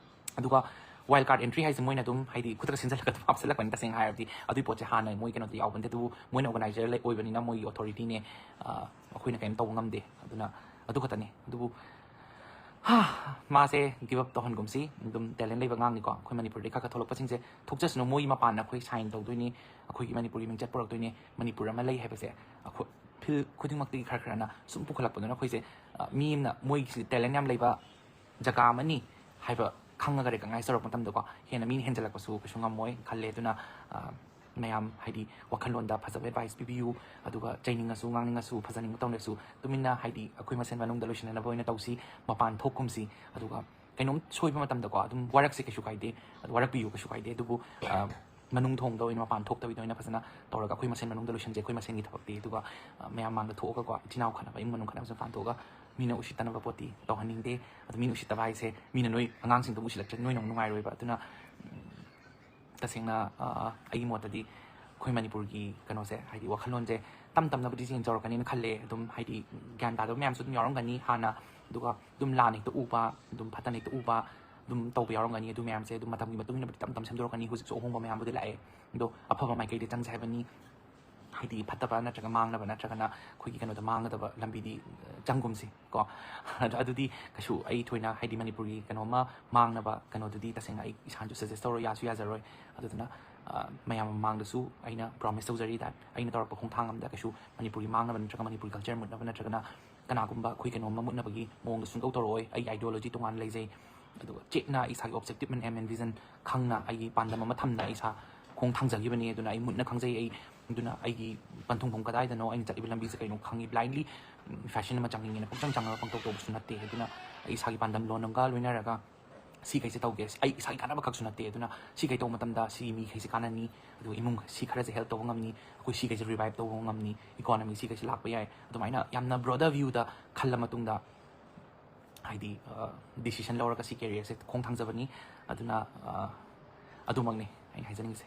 ꯑꯗꯨꯒ wild card entry ꯍꯥꯏꯁꯦ ꯃꯣꯏꯅ ꯑꯗꯨꯝ, ꯍꯥꯏꯗꯤ, ꯈꯨꯗꯛꯇ ꯁꯤꯟꯖꯜꯂꯛꯄ, ꯍꯥꯞꯆꯜꯂꯛꯄꯅꯤ꯫ ꯇꯁꯦꯡꯅ ꯍꯥꯏꯔꯕꯗꯤ ꯑꯗꯨꯒꯤ ꯄꯣꯠꯁꯦ ꯍꯥꯟꯅ ꯃꯣꯏ ꯀꯩꯅꯣꯗ ꯌꯥꯎꯕ ꯅꯠꯇꯦ, ꯑꯗꯨꯕꯨ ꯃꯣꯏꯅ organizer ꯂꯩ-, ꯑꯣꯏꯕꯅꯤꯅ ꯃꯣꯏꯒꯤ authorityꯅꯦ, ꯑ, ꯑꯩꯈꯣꯏꯅ ꯀꯩꯝ ꯇꯧꯕ ꯉꯝꯗꯦ꯫ ꯑꯗꯨꯅ ꯑꯗꯨ ꯈꯛꯇꯅꯦ꯫ ꯑꯗꯨꯕꯨ, ꯍꯥ, ꯃꯥꯁꯦ give up ꯇꯧꯍꯟꯒꯨꯝꯁꯤ꯫ ꯑꯗꯨꯝ talent ꯂꯩꯕ ꯑꯉꯥꯡꯅꯤꯀꯣ꯫ ꯑꯩꯈꯣꯏ ꯃꯅꯤꯄꯨꯔꯗꯒꯤ ꯈꯔ ꯈꯔ ꯊꯣꯛꯂꯛꯄꯁꯤꯡꯁꯦ ꯊꯣꯛꯆꯁꯅꯨ, ꯃꯣꯏꯒꯤ ꯃꯄꯥꯟꯗ ꯑꯩꯈꯣꯏ sign ꯇꯧꯗꯣꯏꯅꯤ, ꯑꯩꯈꯣꯏꯒꯤ ꯃꯅꯤꯄꯨꯔꯒꯤ ꯃꯤꯡꯆꯠ ꯄꯨꯔꯛꯇꯣꯏꯅꯤ꯫ ꯃꯅꯤꯄꯨꯔ ꯑꯃ ꯂꯩ ꯍꯥꯏꯕꯁꯦ ꯑꯩꯈꯣꯏ field ꯈꯨꯗꯤꯡꯃꯛꯇꯒꯤ ꯈꯔ ꯈꯔꯅ ꯁꯨꯝ ꯄꯨꯈꯠꯂꯛꯄꯗꯨꯅ ꯑꯩꯈꯣꯏꯁꯦ, ꯑ, ꯃꯤ ꯑꯃꯅ ꯃꯣꯏꯒꯤ talent ꯌꯥꯝ ꯂꯩꯕ ꯖꯒꯥ ꯑꯃꯅꯤ ꯍꯥꯏꯕ ꯈꯪꯉꯒ recognize ꯇꯧꯔꯛꯄ ꯃꯇꯝꯗꯀꯣ, ꯍꯦꯟꯅ ꯃꯤꯅ ꯍꯦꯟꯖꯜꯂꯛꯄꯁꯨ ꯀꯩꯁꯨ ꯉꯝꯃꯣꯏ ꯈꯜꯂꯦ꯫ ꯑꯗꯨꯅ, ꯑ, ꯃꯌꯥꯝ, ꯍꯥꯏꯗꯤ, ꯋꯥꯈꯜꯂꯣꯟꯗ ꯐꯖꯕ advice ꯄꯤꯕꯤꯌꯨ, ꯑꯗꯨꯒ ꯆꯩꯅꯤꯡꯉꯁꯨ, ꯉꯥꯡꯅꯤꯡꯉꯁꯨ, ꯐꯖꯅꯤꯡꯕ ꯇꯧꯅꯤꯡꯉꯁꯨ ꯇꯨꯃꯤꯟꯅ, ꯍꯥꯏꯗꯤ, ꯑꯩꯈꯣꯏ ꯃꯁꯦꯟ ꯃꯅꯨꯡꯗ ꯂꯣꯏꯁꯤꯟꯅꯅꯕ ꯑꯣꯏꯅ ꯇꯧꯁꯤ, ꯃꯄꯥꯟ ꯊꯣꯛꯀꯨꯝꯁꯤ꯫ ꯑꯗꯨꯒ ꯀꯩꯅꯣꯝ ꯁꯣꯏꯕ ꯃꯇꯝꯗꯀꯣ ꯑꯗꯨꯝ ꯋꯥꯔꯛꯁꯦ, ꯀꯩꯁꯨ ꯀꯥꯏꯗꯦ, ꯑꯗꯨ ꯋꯥꯔꯛꯄꯤꯌꯨ, ꯀꯩꯁꯨ ꯀꯥꯏꯗꯦ꯫ ꯑꯗꯨꯕꯨ, ꯑ, ꯃꯅꯨꯡ ꯊꯣꯡꯗ ꯑꯣꯏꯅ, ꯃꯄꯥꯟ ꯊꯣꯛꯇꯕꯤꯗ ꯑꯣꯏꯅ ꯐꯖꯅ ꯇꯧꯔꯒ ꯑꯩꯈꯣꯏ ꯃꯁꯦꯟ ꯃꯅꯨꯡꯗ ꯂꯣꯏꯁꯤꯟꯁꯦ, ꯑꯩꯈꯣꯏ ꯃꯁꯦꯟꯒꯤ ꯊꯕꯛꯇꯤ꯫ ꯑꯗꯨꯒ, ꯑ, ꯃꯌꯥꯝ ꯃꯥꯡꯗ ꯊꯣꯛꯑꯒꯀꯣ, ꯏꯆꯤꯟ ꯏꯅꯥꯎ ꯈꯠꯅꯕ, ꯏꯃꯨꯡ ꯃꯅꯨꯡ ꯈꯠꯅꯕꯁꯦ ꯃꯄꯥꯟ ꯊꯣꯛꯑꯒ ꯃꯤꯅ ꯎꯁꯤꯠꯇꯅꯕ ꯄꯣꯠꯇꯤ ꯇꯧꯍꯟꯅꯤꯡꯗꯦ꯫ ꯑꯗꯨ ꯃꯤꯅ ꯎꯁꯤꯠꯇꯕ ꯍꯥꯏꯁꯦ ꯃꯤꯅ ꯅꯣꯏ ꯑꯉꯥꯡꯁꯤꯡꯗꯣ ꯎꯁꯤꯠꯂꯛꯇ꯭ꯔꯗꯤ ꯅꯣꯏꯅ ꯑꯃꯨꯛ ꯅꯨꯡꯉꯥꯏꯔꯣꯏꯕ꯫ ꯑꯗꯨꯅ, ꯎꯝ, ꯇꯁꯦꯡꯅ, ꯑ, ꯑꯩꯒꯤ ꯃꯣꯠꯇꯗꯤ ꯑꯩꯈꯣꯏ ꯃꯅꯤꯄꯨꯔꯒꯤ ꯀꯩꯅꯣꯁꯦ, ꯍꯥꯏꯗꯤ ꯋꯥꯈꯜꯂꯣꯟꯁꯦ ꯇꯝ ꯇꯝꯅꯕꯨꯗꯤ change ꯇꯧꯔꯛꯀꯅꯤꯅ ꯈꯜꯂꯦ꯫ ꯑꯗꯨꯝ, ꯍꯥꯏꯗꯤ, ꯒ꯭ꯌꯥꯟ ꯇꯥꯗꯕ ꯃꯌꯥꯝꯁꯨ ꯑꯗꯨꯝ ꯌꯥꯎꯔꯝꯒꯅꯤ꯫ ꯍꯥꯟꯅ ꯑꯗꯨꯒ ꯑꯗꯨꯝ ꯂꯥꯟꯅ ꯍꯦꯛꯇ ꯎꯕ, ꯑꯗꯨꯝ ꯐꯠꯇꯅ ꯍꯦꯛꯇ ꯎꯕ, ꯑꯗꯨꯝ ꯇꯧꯕ ꯌꯥꯎꯔꯝꯒꯅꯤ꯫ ꯑꯗꯨ ꯃꯌꯥꯝꯁꯦ ꯑꯗꯨꯝ ꯃꯇꯝꯒꯤ ꯃꯇꯨꯡ ꯏꯟꯅꯕꯨꯗꯤ ꯇꯞ ꯇꯞ ꯁꯦꯝꯗꯣꯔꯛꯀꯅꯤ꯫ ꯍꯧꯖꯤꯛꯁꯨ ꯑꯍꯣꯡꯕ ꯃꯌꯥꯝꯕꯨꯗꯤ ꯂꯥꯛꯑꯦ, ꯑꯗꯣ ꯑꯐꯕ ꯃꯥꯏꯀꯩꯗ ꯆꯪꯁꯦ ꯍꯥꯏꯕꯅꯤ꯫ ꯍꯥꯏꯗꯤ ꯐꯠꯇꯕ ꯅꯠꯇ꯭ꯔꯒ ꯃꯥꯡꯅꯕ ꯅꯠꯇ꯭ꯔꯒꯅ ꯑꯩꯈꯣꯏꯒꯤ ꯀꯩꯅꯣꯗ ꯃꯥꯡꯒꯗꯕ ꯂꯝꯕꯤꯗꯤ, ꯑ, ꯆꯪꯒꯨꯝꯁꯤ ꯀꯣ꯫ ꯑꯗꯣ ꯑꯗꯨꯗꯤ ꯀꯩꯁꯨ ꯑꯩ ꯊꯣꯏꯅ ꯍꯥꯏꯗꯤ ꯃꯅꯤꯄꯨꯔꯒꯤ ꯀꯩꯅꯣꯝꯃ ꯃꯥꯡꯅꯕ ꯀꯩꯅꯣꯗꯨꯗꯤ ꯇꯁꯦꯡꯅ ꯑꯩ ꯏꯁꯥꯅꯁꯨ suggest ꯇꯧꯔꯣꯏ, ꯌꯥꯁꯨ ꯌꯥꯖꯔꯣꯏ꯫ ꯑꯗꯨꯗꯨꯅ, ꯑ, ꯃꯌꯥꯝ ꯃꯃꯥꯡꯗꯁꯨ ꯑꯩꯅ promise ꯇꯧꯖꯔꯤ that ꯑꯩꯅ ꯇꯧꯔꯛꯄ ꯈꯣꯡꯊꯥꯡ ꯑꯃꯗ ꯀꯩꯁꯨ ꯃꯅꯤꯄꯨꯔꯒꯤ ꯃꯥꯡꯅꯕ ꯅꯠꯇ꯭ꯔꯒ ꯃꯅꯤꯄꯨꯔꯒꯤ culture ꯃꯨꯠꯅꯕ ꯅꯠꯇ꯭ꯔꯒꯅ ꯀꯅꯥꯒꯨꯝꯕ ꯑꯩꯈꯣꯏ ꯀꯩꯅꯣꯝꯃ ꯃꯨꯠꯅꯕꯒꯤ ꯃꯑꯣꯡꯗ ꯁꯨꯡꯇꯧ ꯇꯧꯔꯛꯑꯣꯏ꯫ ꯑꯩꯒꯤ ideology ꯇꯣꯉꯥꯟꯅ ꯂꯩꯖꯩ, ꯑꯗꯨꯒ ꯆꯦꯠꯅ ꯑꯩ ꯏꯁꯥꯒꯤ objective and aim and vision ꯈꯪꯅ ꯑꯩꯒꯤ ꯄꯥꯟꯗꯝ ꯑꯃ ꯊꯝꯅ ꯑꯩ ꯏꯁꯥ ꯈꯣꯡ ꯊꯥꯡꯖꯈꯤꯕꯅꯤ꯫ ꯑꯗꯨꯅ ꯑꯩ ꯃꯨꯠꯅ ꯈꯪꯖꯩ꯫ ꯑꯩ ꯑꯗꯨꯅ ꯑꯩꯒꯤ ꯄꯟꯊꯨꯡꯐꯝ ꯀꯗꯥꯏꯗꯅꯣ, ꯑꯩꯅ ꯆꯠꯂꯤꯕ ꯂꯝꯕꯤꯁꯦ ꯀꯩꯅꯣ ꯈꯪꯉꯤ꯫ Blindly fashion ꯑꯃ ꯆꯪꯅꯤꯡꯉꯦꯅ ꯄꯪꯆꯪ ꯆꯪꯉꯒ ꯄꯪꯇꯧ ꯇꯧꯕꯁꯨ ꯅꯠꯇꯦ꯫ ꯑꯗꯨꯅ ꯑꯩ ꯏꯁꯥꯒꯤ ꯄꯥꯟꯗꯝ ꯂꯣꯟ ꯑꯃꯒ ꯂꯣꯏꯅꯔꯒ ꯁꯤꯈꯩꯁꯦ ꯇꯧꯒꯦ꯫ ꯑꯩ ꯏꯁꯥꯒꯤ ꯀꯥꯟꯅꯕꯈꯛꯁꯨ ꯅꯠꯇꯦ꯫ ꯑꯗꯨꯅ ꯁꯤꯈꯩ ꯇꯧꯕ ꯃꯇꯝꯗ ꯁꯤ ꯃꯤꯈꯩꯁꯦ ꯀꯥꯟꯅꯅꯤ, ꯑꯗꯨꯒ ꯏꯃꯨꯡ ꯁꯤ ꯈꯔꯁꯦ help ꯇꯧꯕ ꯉꯝꯅꯤ, ꯑꯩꯈꯣꯏ ꯁꯤꯈꯩꯁꯦ revive ꯇꯧꯕ ꯉꯝꯅꯤ, economy ꯁꯤꯈꯩꯁꯦ ꯂꯥꯛꯄ ꯌꯥꯏ꯫ ꯑꯗꯨꯃꯥꯏꯅ ꯌꯥꯝꯅ broader view ꯗ ꯈꯜꯂ ꯃꯇꯨꯡꯗ ꯍꯥꯏꯗꯤ, ꯑ, decision ꯂꯧꯔꯒ ꯁꯤ career ꯁꯦ ꯈꯣꯡ ꯊꯥꯡꯖꯕꯅꯤ꯫ ꯑꯗꯨꯅ, ꯑ, ꯑꯗꯨꯃꯛꯅꯤ ꯑꯩꯅ ꯍꯥꯏꯖꯅꯤꯡꯉꯤꯁꯦ꯫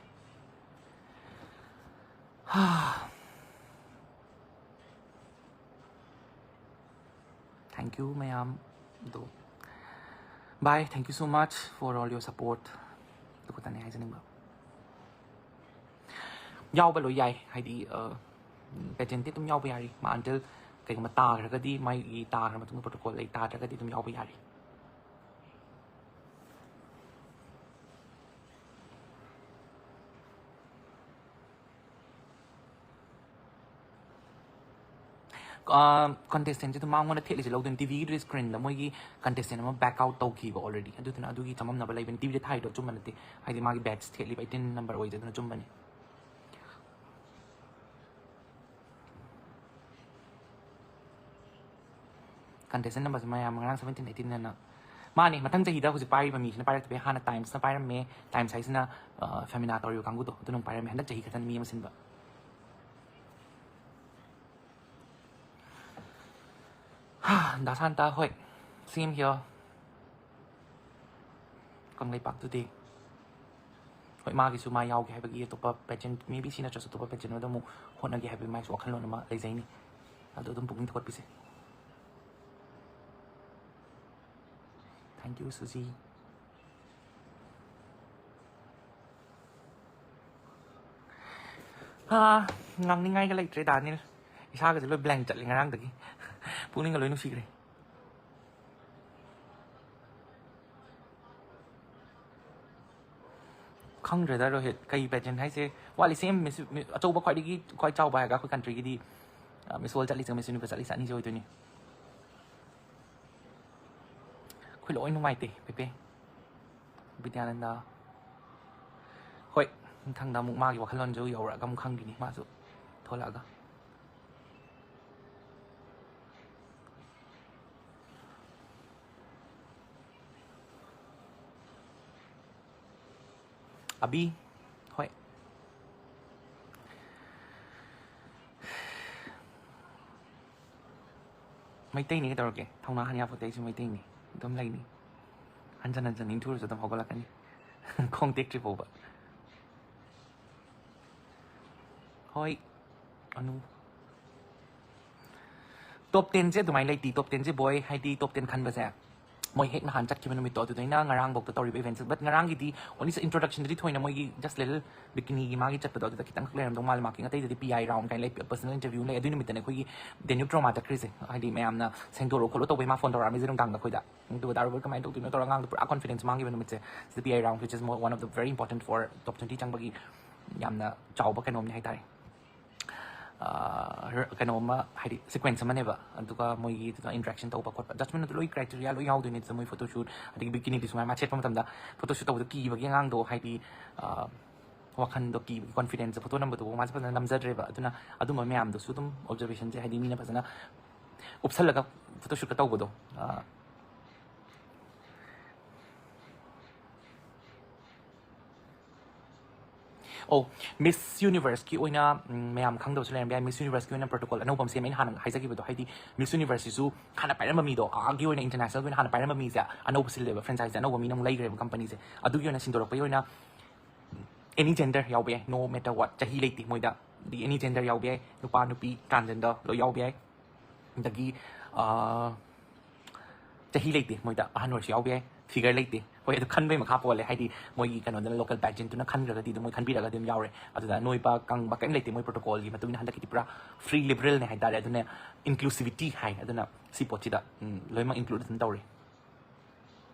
Thank you ꯃꯌꯥꯝ꯫ ꯑꯗꯣ bye, thank you so much for all your support꯫ ꯑꯗꯨ ꯈꯛꯇꯅꯦ ꯍꯥꯏꯖꯅꯤꯡꯕ꯫ ꯌꯥꯎꯕ ꯂꯣꯏ ꯌꯥꯏ, ꯍꯥꯏꯗꯤ, ꯑ, pageant ꯇꯤ ꯑꯗꯨꯝ ꯌꯥꯎꯕ ꯌꯥꯔꯤ꯫ ꯃꯥ until ꯀꯩꯒꯨꯝꯕ ꯇꯥꯈ꯭ꯔꯒꯗꯤ, ꯃꯥꯒꯤ ꯇꯥꯈ꯭ꯔ ꯃꯇꯨꯡꯗ protocol ꯂꯩ, ꯇꯥꯗ꯭ꯔꯒꯗꯤ ꯑꯗꯨꯝ ꯌꯥꯎꯕ ꯌꯥꯔꯤ꯫ ꯑ, contestant ꯁꯦ ꯑꯗꯨꯝ ꯃꯉꯣꯟꯗ ꯊꯦꯠꯂꯤꯁꯦ ꯂꯧꯗꯣꯏꯅꯤ꯫ ꯇꯤꯚꯤꯒꯤꯗꯨꯗꯤ screen ꯗ ꯃꯣꯏꯒꯤ contestant ꯑꯃ back out ꯇꯧꯈꯤꯕ already꯫ ꯑꯗꯨꯗꯨꯅ ꯑꯗꯨꯒꯤ ꯆꯃꯝꯅꯕ ꯂꯩꯕꯅꯤ꯫ ꯇꯤꯚꯤꯗ ꯊꯥꯏꯗꯣ ꯑꯆꯨꯝꯕ ꯅꯠꯇꯦ꯫ ꯍꯥꯏꯗꯤ ꯃꯥꯒꯤ badge ꯊꯦꯠꯂꯤꯕ eighteen number ꯑꯣꯏꯗꯦ, ꯑꯗꯨꯅ ꯑꯆꯨꯝꯕꯅꯤ꯫ Contestant number ꯁꯦ ꯃꯌꯥꯝ ꯉꯔꯥꯡ seventeen, eighteen ꯑꯅ꯫ ꯃꯥꯅꯦ, ꯃꯊꯪ ꯆꯍꯤꯗ ꯍꯧꯖꯤꯛ ꯄꯥꯏꯔꯤꯕ ꯃꯤꯁꯤꯅ ꯄꯥꯏꯔꯛꯇꯕ, ꯍꯥꯟꯅ Times ꯅ ꯄꯥꯏꯔꯝꯃꯦ꯫ Times ꯍꯥꯏꯁꯤꯅ, ꯑ, Femina ꯇꯧꯔꯤꯕ ꯀꯥꯡꯕꯨꯗꯣ, ꯑꯗꯨꯅ ꯑꯃꯨꯛ ꯄꯥꯏꯔꯝꯃꯦ꯫ ꯍꯟꯗꯛ ꯆꯍꯤ ꯈꯛꯇꯅꯤ ꯃꯤ ꯑꯃ ꯁꯤꯟꯕ꯫ ꯗꯥ ꯁꯥꯟꯇ, ꯍꯣꯏ, same here꯫ ꯀꯪꯂꯩꯄꯥꯛꯇꯨꯗꯤ꯫ ꯍꯣꯏ, ꯃꯥꯒꯤꯁꯨ ꯃꯥ ꯌꯥꯎꯒꯦ ꯍꯥꯏꯕꯒꯤ ꯑꯇꯣꯞꯄ pageant, maybe ꯁꯤ ꯅꯠꯇ꯭ꯔꯁꯨ ꯑꯇꯣꯞꯄ pageant ꯑꯃꯗ ꯑꯃꯨꯛ ꯍꯣꯠꯅꯒꯦ ꯍꯥꯏꯕꯒꯤ ꯃꯥꯏꯁꯨ ꯋꯥꯈꯜꯂꯣꯟ ꯑꯃ ꯂꯩꯖꯩꯅꯤ꯫ ꯑꯗꯣ ꯑꯗꯨꯝ ꯄꯨꯛꯅꯤꯡ ꯊꯧꯒꯠꯄꯤꯁꯦ꯫ Thank you, Suzy. ꯑꯥ, ꯉꯥꯡꯅꯤꯡꯉꯥꯏꯒ ꯂꯩꯇ꯭ꯔꯦ, ꯗꯥꯅꯤꯜ꯫ ꯏꯁꯥꯒꯁꯦ ꯂꯣꯏ blank ꯆꯠꯂꯦ ꯉꯔꯥꯡꯗꯒꯤ꯫ ꯄꯨꯛꯅꯤꯡꯒ ꯂꯣꯏ ꯅꯨꯡꯁꯤꯈ꯭ꯔꯦ꯫ ꯈꯪꯗ꯭ꯔꯦꯗ, ꯔꯣꯍꯤꯠ, ꯀꯩ pageant ꯍꯥꯏꯁꯦ ꯋꯥꯠꯂꯤ? Same Miss, Mi-, ꯑꯆꯧꯕ, ꯈ꯭ꯋꯥꯏꯗꯒꯤ ꯈ꯭ꯋꯥꯏ ꯆꯥꯎꯕ ꯍꯥꯏꯔꯒ ꯑꯩꯈꯣꯏ countryꯒꯤꯗꯤ, ꯑ, Miss World ꯆꯠꯂꯤꯁꯦ, Miss Universe ꯆꯠꯂꯤꯁꯦ ꯑꯅꯤꯁꯦ ꯑꯣꯏꯗꯣꯏꯅꯤ꯫ ꯑꯩꯈꯣꯏ ꯂꯣꯏ ꯅꯨꯡꯉꯥꯏꯇꯦ, ꯄꯦꯄꯦ꯫ ꯕꯤꯗ꯭ꯌꯥꯅꯟꯗ꯫ ꯍꯣꯏ, ꯃꯊꯪꯗ ꯑꯃꯨꯛ ꯃꯥꯒꯤ ꯋꯥꯈꯜꯂꯣꯟꯁꯨ ꯌꯧꯔꯛꯑꯒ ꯑꯃꯨꯛ ꯈꯪꯈꯤꯅꯤ ꯃꯥꯁꯨ ꯊꯣꯛꯂꯛꯑꯒ꯫ ꯑꯕꯤ, ꯍꯣꯏ꯫ ꯃꯩꯇꯩꯅꯤ, ꯀꯩꯗꯧꯔꯒꯦ? ꯊꯧꯅꯥ ꯍꯟ ꯌꯥꯄꯣꯠꯇꯦ, ꯑꯩꯁꯨ ꯃꯩꯇꯩꯅꯤ꯫ ꯑꯗꯨꯝ ꯂꯩꯅꯤ꯫ ꯍꯟꯖꯟ ꯍꯟꯖꯟ ꯏꯟꯊꯨꯔꯁꯨ ꯑꯗꯨꯝ ꯍꯧꯒꯠꯂꯛꯀꯅꯤ꯫ ꯈꯣꯡ ꯇꯦꯛꯇ꯭ꯔꯤ ꯐꯥꯎꯕ꯫ ꯍꯣꯏ, ꯑꯅꯨ꯫ Top tenꯁꯦ ꯑꯗꯨꯃꯥꯏꯅ ꯂꯩꯇꯦ꯫ Top tenꯁꯦ, ꯕꯣꯏ, ꯍꯥꯏꯗꯤ top ten ꯈꯟꯕꯁꯦ, ꯃꯣꯏ ꯍꯦꯛ ꯅꯍꯥꯟ ꯆꯠꯈꯤꯕ ꯅꯨꯃꯤꯠꯇꯣ, ꯑꯗꯨꯗꯩꯅ ꯉꯔꯥꯡꯐꯧꯗ ꯇꯧꯔꯤꯕ eventꯁꯦ꯫ But ꯉꯔꯥꯡꯒꯤꯗꯤ only introductionꯗꯗꯤ ꯊꯣꯏꯅ ꯃꯣꯏꯒꯤ just little bikiniꯒꯤ ꯃꯥꯒꯤ ꯆꯠꯄꯗꯣ, ꯑꯗꯨꯗ ꯈꯤꯇꯪꯈꯛ ꯂꯩꯔꯝꯗꯧ ꯃꯥꯜꯂꯦ꯫ Marking ꯑꯇꯩꯗꯗꯤ P I round ꯀꯥꯏꯅ ꯂꯩ, personal interview ꯂꯩ꯫ ꯑꯗꯨꯏ ꯅꯨꯃꯤꯠꯇꯅꯦ ꯑꯩꯈꯣꯏꯒꯤ Danube Drama ꯆꯠꯈ꯭ꯔꯤꯁꯦ, ꯍꯥꯏꯗꯤ ꯃꯌꯥꯝꯅ ꯁꯦꯡꯗꯣꯔꯛꯑꯣ ꯈꯣꯠꯂꯣ ꯇꯧꯕꯩ ꯃꯥ phone ꯇꯧꯔꯛꯑꯝꯃꯤꯁꯦ ꯅꯨꯡꯗꯥꯡꯗ ꯑꯩꯈꯣꯏꯗ꯫ ꯑꯗꯨꯒ ꯗꯥ ꯔꯣꯕꯔꯠ ꯀꯃꯥꯏꯅ ꯇꯧꯗꯣꯏꯅꯣ ꯇꯧꯔꯒ ꯑꯉꯥꯡꯗꯣ ꯄꯨꯔꯥ confidence ꯃꯥꯡꯈꯤꯕ ꯅꯨꯃꯤꯠꯁꯦ꯫ ꯁꯤꯗ P I round, which is one of the very important for top twenty ꯆꯪꯕꯒꯤ ꯌꯥꯝꯅ ꯆꯥꯎꯕ ꯀꯩꯅꯣꯝꯅꯤ ꯍꯥꯏꯇꯥꯔꯦ꯫ ꯑꯥ, ꯀꯩꯅꯣ ꯑꯃ, ꯍꯥꯏꯗꯤ sequence ꯑꯃꯅꯦꯕ꯫ ꯑꯗꯨꯒ ꯃꯣꯏꯒꯤ ꯑꯗꯨꯗ interaction ꯇꯧꯕ ꯈꯣꯠꯄ, judgment ꯑꯗꯨ ꯂꯣꯏ criteria ꯂꯣꯏ ꯌꯥꯎꯗꯣꯏꯅꯦ꯫ ꯑꯗꯨꯗ ꯃꯣꯏ photoshoot, ꯑꯗꯒꯤ bikiniꯗꯨꯁꯨ ꯉꯥꯏ, ꯃꯥ ꯁꯦꯠꯄ ꯃꯇꯝꯗ photoshoot ꯇꯧꯕꯗꯣ ꯀꯤꯕꯒꯤ ꯑꯉꯥꯡꯗꯣ, ꯍꯥꯏꯗꯤ, ꯑꯥ, ꯋꯥꯈꯟꯗꯣ ꯀꯤꯕꯒꯤ, confidence photo ꯅꯝꯕꯗꯨꯕꯨ ꯃꯥꯁꯦ ꯐꯖꯅ ꯅꯝꯖꯗ꯭ꯔꯦꯕ꯫ ꯑꯗꯨꯅ ꯑꯗꯨꯝꯕ ꯃꯌꯥꯝꯗꯨꯁꯨ ꯑꯗꯨꯝ observationꯁꯦ, ꯍꯥꯏꯗꯤ ꯃꯤꯅ ꯐꯖꯅ ꯎꯞꯁꯜꯂꯒ photoshootꯀ ꯇꯧꯕꯗꯣ, ꯑꯥ, ꯑꯣ, Miss Universeꯀꯤ ꯑꯣꯏꯅ, ꯎꯝ, ꯃꯌꯥꯝ ꯈꯪꯗꯕꯁꯨ ꯂꯩꯔꯝꯕ ꯌꯥꯏ꯫ Miss Universeꯀꯤ ꯑꯣꯏꯅ protocol ꯑꯅꯧꯕ ꯑꯃ ꯁꯦꯝꯃꯦ꯫ ꯑꯩꯅ ꯍꯥꯟꯅ ꯍꯥꯏꯖꯈꯤꯕꯗꯣ, ꯍꯥꯏꯗꯤ Miss Universeꯁꯤꯁꯨ ꯍꯥꯟꯅ ꯄꯥꯏꯔꯝꯕ ꯃꯤꯗꯣ, ꯑꯥꯒꯤ ꯑꯣꯏꯅ internationalꯒꯤ ꯑꯣꯏꯅ ꯍꯥꯟꯅ ꯄꯥꯏꯔꯝꯕ ꯃꯤꯁꯦ ꯑꯅꯧꯕ ꯁꯤꯜꯂꯦꯕ, franchiseꯁꯦ ꯑꯅꯧꯕ ꯃꯤꯅ ꯑꯃꯨꯛ ꯂꯩꯈ꯭ꯔꯦꯕ companyꯁꯦ꯫ ꯑꯗꯨꯒꯤ ꯑꯣꯏꯅ ꯁꯤꯟꯗꯣꯔꯛꯄꯒꯤ ꯑꯣꯏꯅ any gender ꯌꯥꯎꯕ ꯌꯥꯏ, no matter what, ꯆꯍꯤ ꯂꯩꯇꯦ ꯃꯣꯏꯗ꯫ ꯑꯗꯒꯤ any gender ꯌꯥꯎꯕ ꯌꯥꯏ, ꯅꯨꯄꯥ, ꯅꯨꯄꯤ, transgender ꯂꯣꯏ ꯌꯥꯎꯕ ꯌꯥꯏ꯫ ꯑꯗꯒꯤ, ꯑꯥ, ꯆꯍꯤ ꯂꯩꯇꯦ, ꯃꯣꯏꯗ ꯑꯍꯟ ꯑꯣꯏꯔꯁꯨ ꯌꯥꯎꯕ ꯌꯥꯏ, figure ꯂꯩꯇꯦ꯫ ꯍꯣꯏ, ꯑꯗꯨ ꯈꯟꯕꯩ ꯃꯈꯥ ꯄꯣꯜꯂꯦ, ꯍꯥꯏꯗꯤ ꯃꯣꯏꯒꯤ ꯀꯩꯅꯣꯗꯨꯅ, local pageantꯇꯨꯅ ꯈꯟꯈ꯭ꯔꯒꯗꯤ ꯑꯗꯨꯝ ꯃꯣꯏ ꯈꯟꯕꯤꯔꯒꯗꯤ ꯑꯗꯨꯝ ꯌꯥꯎꯔꯦ꯫ ꯑꯗꯨꯗ ꯅꯣꯏꯕ ꯀꯪꯕ ꯀꯔꯤꯝ ꯂꯩꯇꯦ, ꯃꯣꯏ protocolꯒꯤ ꯃꯇꯨꯡ ꯏꯟꯅ ꯍꯟꯗꯛꯀꯤꯗꯤ ꯄꯨꯔꯥ free liberalꯅꯦ ꯍꯥꯏꯇꯥꯔꯦ꯫ ꯑꯗꯨꯅ inclusivity ꯍꯥꯏ, ꯑꯗꯨꯅ ꯁꯤ ꯄꯣꯠꯁꯤꯗ ꯎꯝ, ꯂꯣꯏꯅꯃꯛ include ꯑꯗꯨꯝ ꯇꯧꯔꯦ꯫